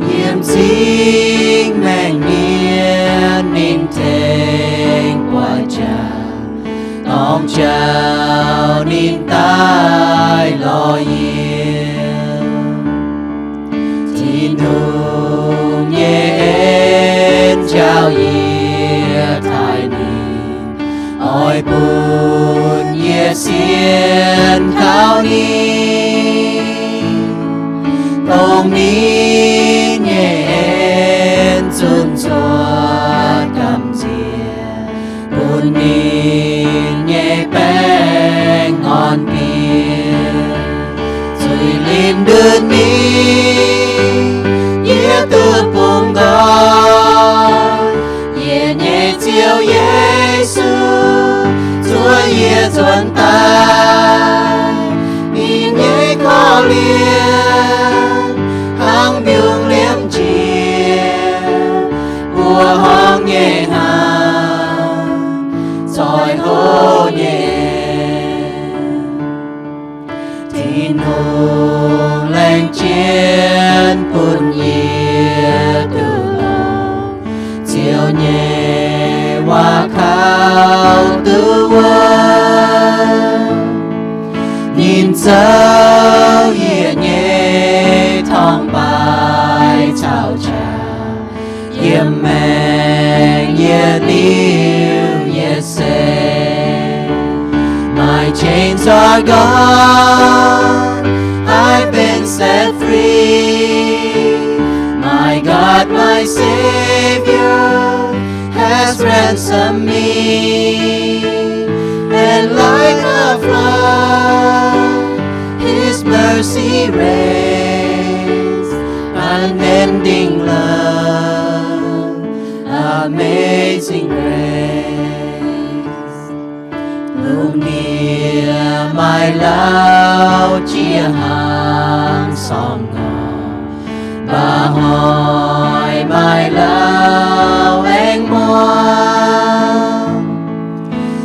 Yiem m'zing maengc mienh ninh tengx buatc jaax, dorng jauv ninh daaih lorz yie. Tin-Hungh nyei en njaaux yie taaih ninh, oix bun yie sienx kaux ninh. Dongh ninh nyei en zunc zuoqv gamh nziex, bun ninh nyei baengh orn bieqc. Zuiz-lin ndutv mingh, yie duqv bungx nqoi. Yie nyei Ziouv Yesu, zuov yie nzuonx daaih. Ninh nyei korv-lienh hnangv mbiungc liemh njiec, mbuo horngh nyei hnaangx, zoih hlo nyei. Tin-Hungh laengz jienv bun yie duqv longc Ziouv nyei waac kaux duqv wuov. Ninh zoux yie nyei torngv-baaix caux jaax, yiem maengc yietc liuz yietc seix. My chains are gone, I've been set free. My God, my Savior, has ransomed me. And like a flood, His mercy reigns, unending love, amazing grace. Lungh ndiev maaih lauh jiex hnaangx sorng ngorc, mba'hnoi maaih lauh aengx muangx.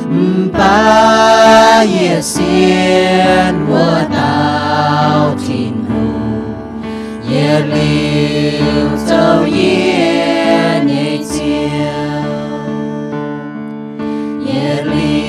Mv baac yie sienx wuov dauh Tin-Hungh, yietc liuz zoux yie nyei Ziouv. Yietc liuz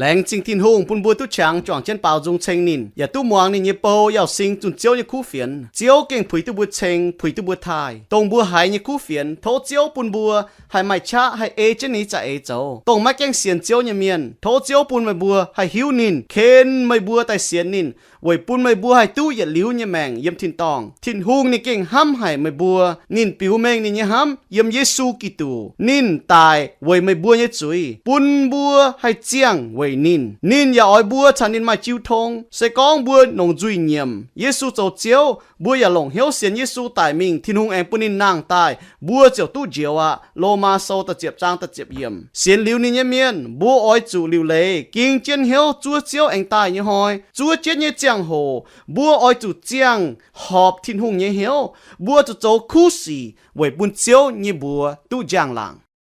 Laengz zingh Tin-Hungh bun mbuo duqv qangx juangc jienv baaux nzung ceng ninh, yaac duqv muangx ninh nyei bou, yauh sing zunh Ziouv nyei kuv fienx. Ziouv gengh puix duqv mbuo ceng, puix duqv mbuo taaih, dongh mbuo haiz nyei kuv fienx. Tov Ziouv bun mbuo haih maaih qaqv haih ei jienv ninh nyei za'eix zoux. Dongh maiv gaengh sienx Ziouv nyei mienh, tov Ziouv bun meih mbuo haih hiuv ninh, ken meih mbuo daaih sienx ninh, weic bun meih mbuo haih duqv yietc liuz nyei maengc yiem tin-dorngh. Tin-Hungh ninh gengh hnamv haic meih mbuo. Ninh biux mengh ninh nyei hnamv yiem Yesu Giduc. Ninh daic weic meih mbuo nyei zuiz, bun mbuo haih ziangh weic ninh. Ninh yaac oix mbuo caux ninh maaih jiu tong. Se gorngv mbuo longc nzuih nyiemc Yesu zoux Ziouv, mbuo yaac longc hnyouv sienx Yesu daic mingh, Tin-Hungh aengx bun ninh nangh daaih, mbuo ziouc duqv njoux aqv. Lomaa Sou da'ziepc zaang da'ziepc yiemc. Sienx liuz ninh nyei mienh, mbuo oix zuqc liuc leiz, ging jienv hnyouv zuov Ziouv aengx daaih nyei hnoi. Zuov jienv nyei ziangh hoc, mbuo oix zuqc ziangh horpc Tin-Hungh nyei hnyouv. Mbuo zuqc zoux kuv sic weic bun Ziouv nyei mbuox duqv njang-laangc.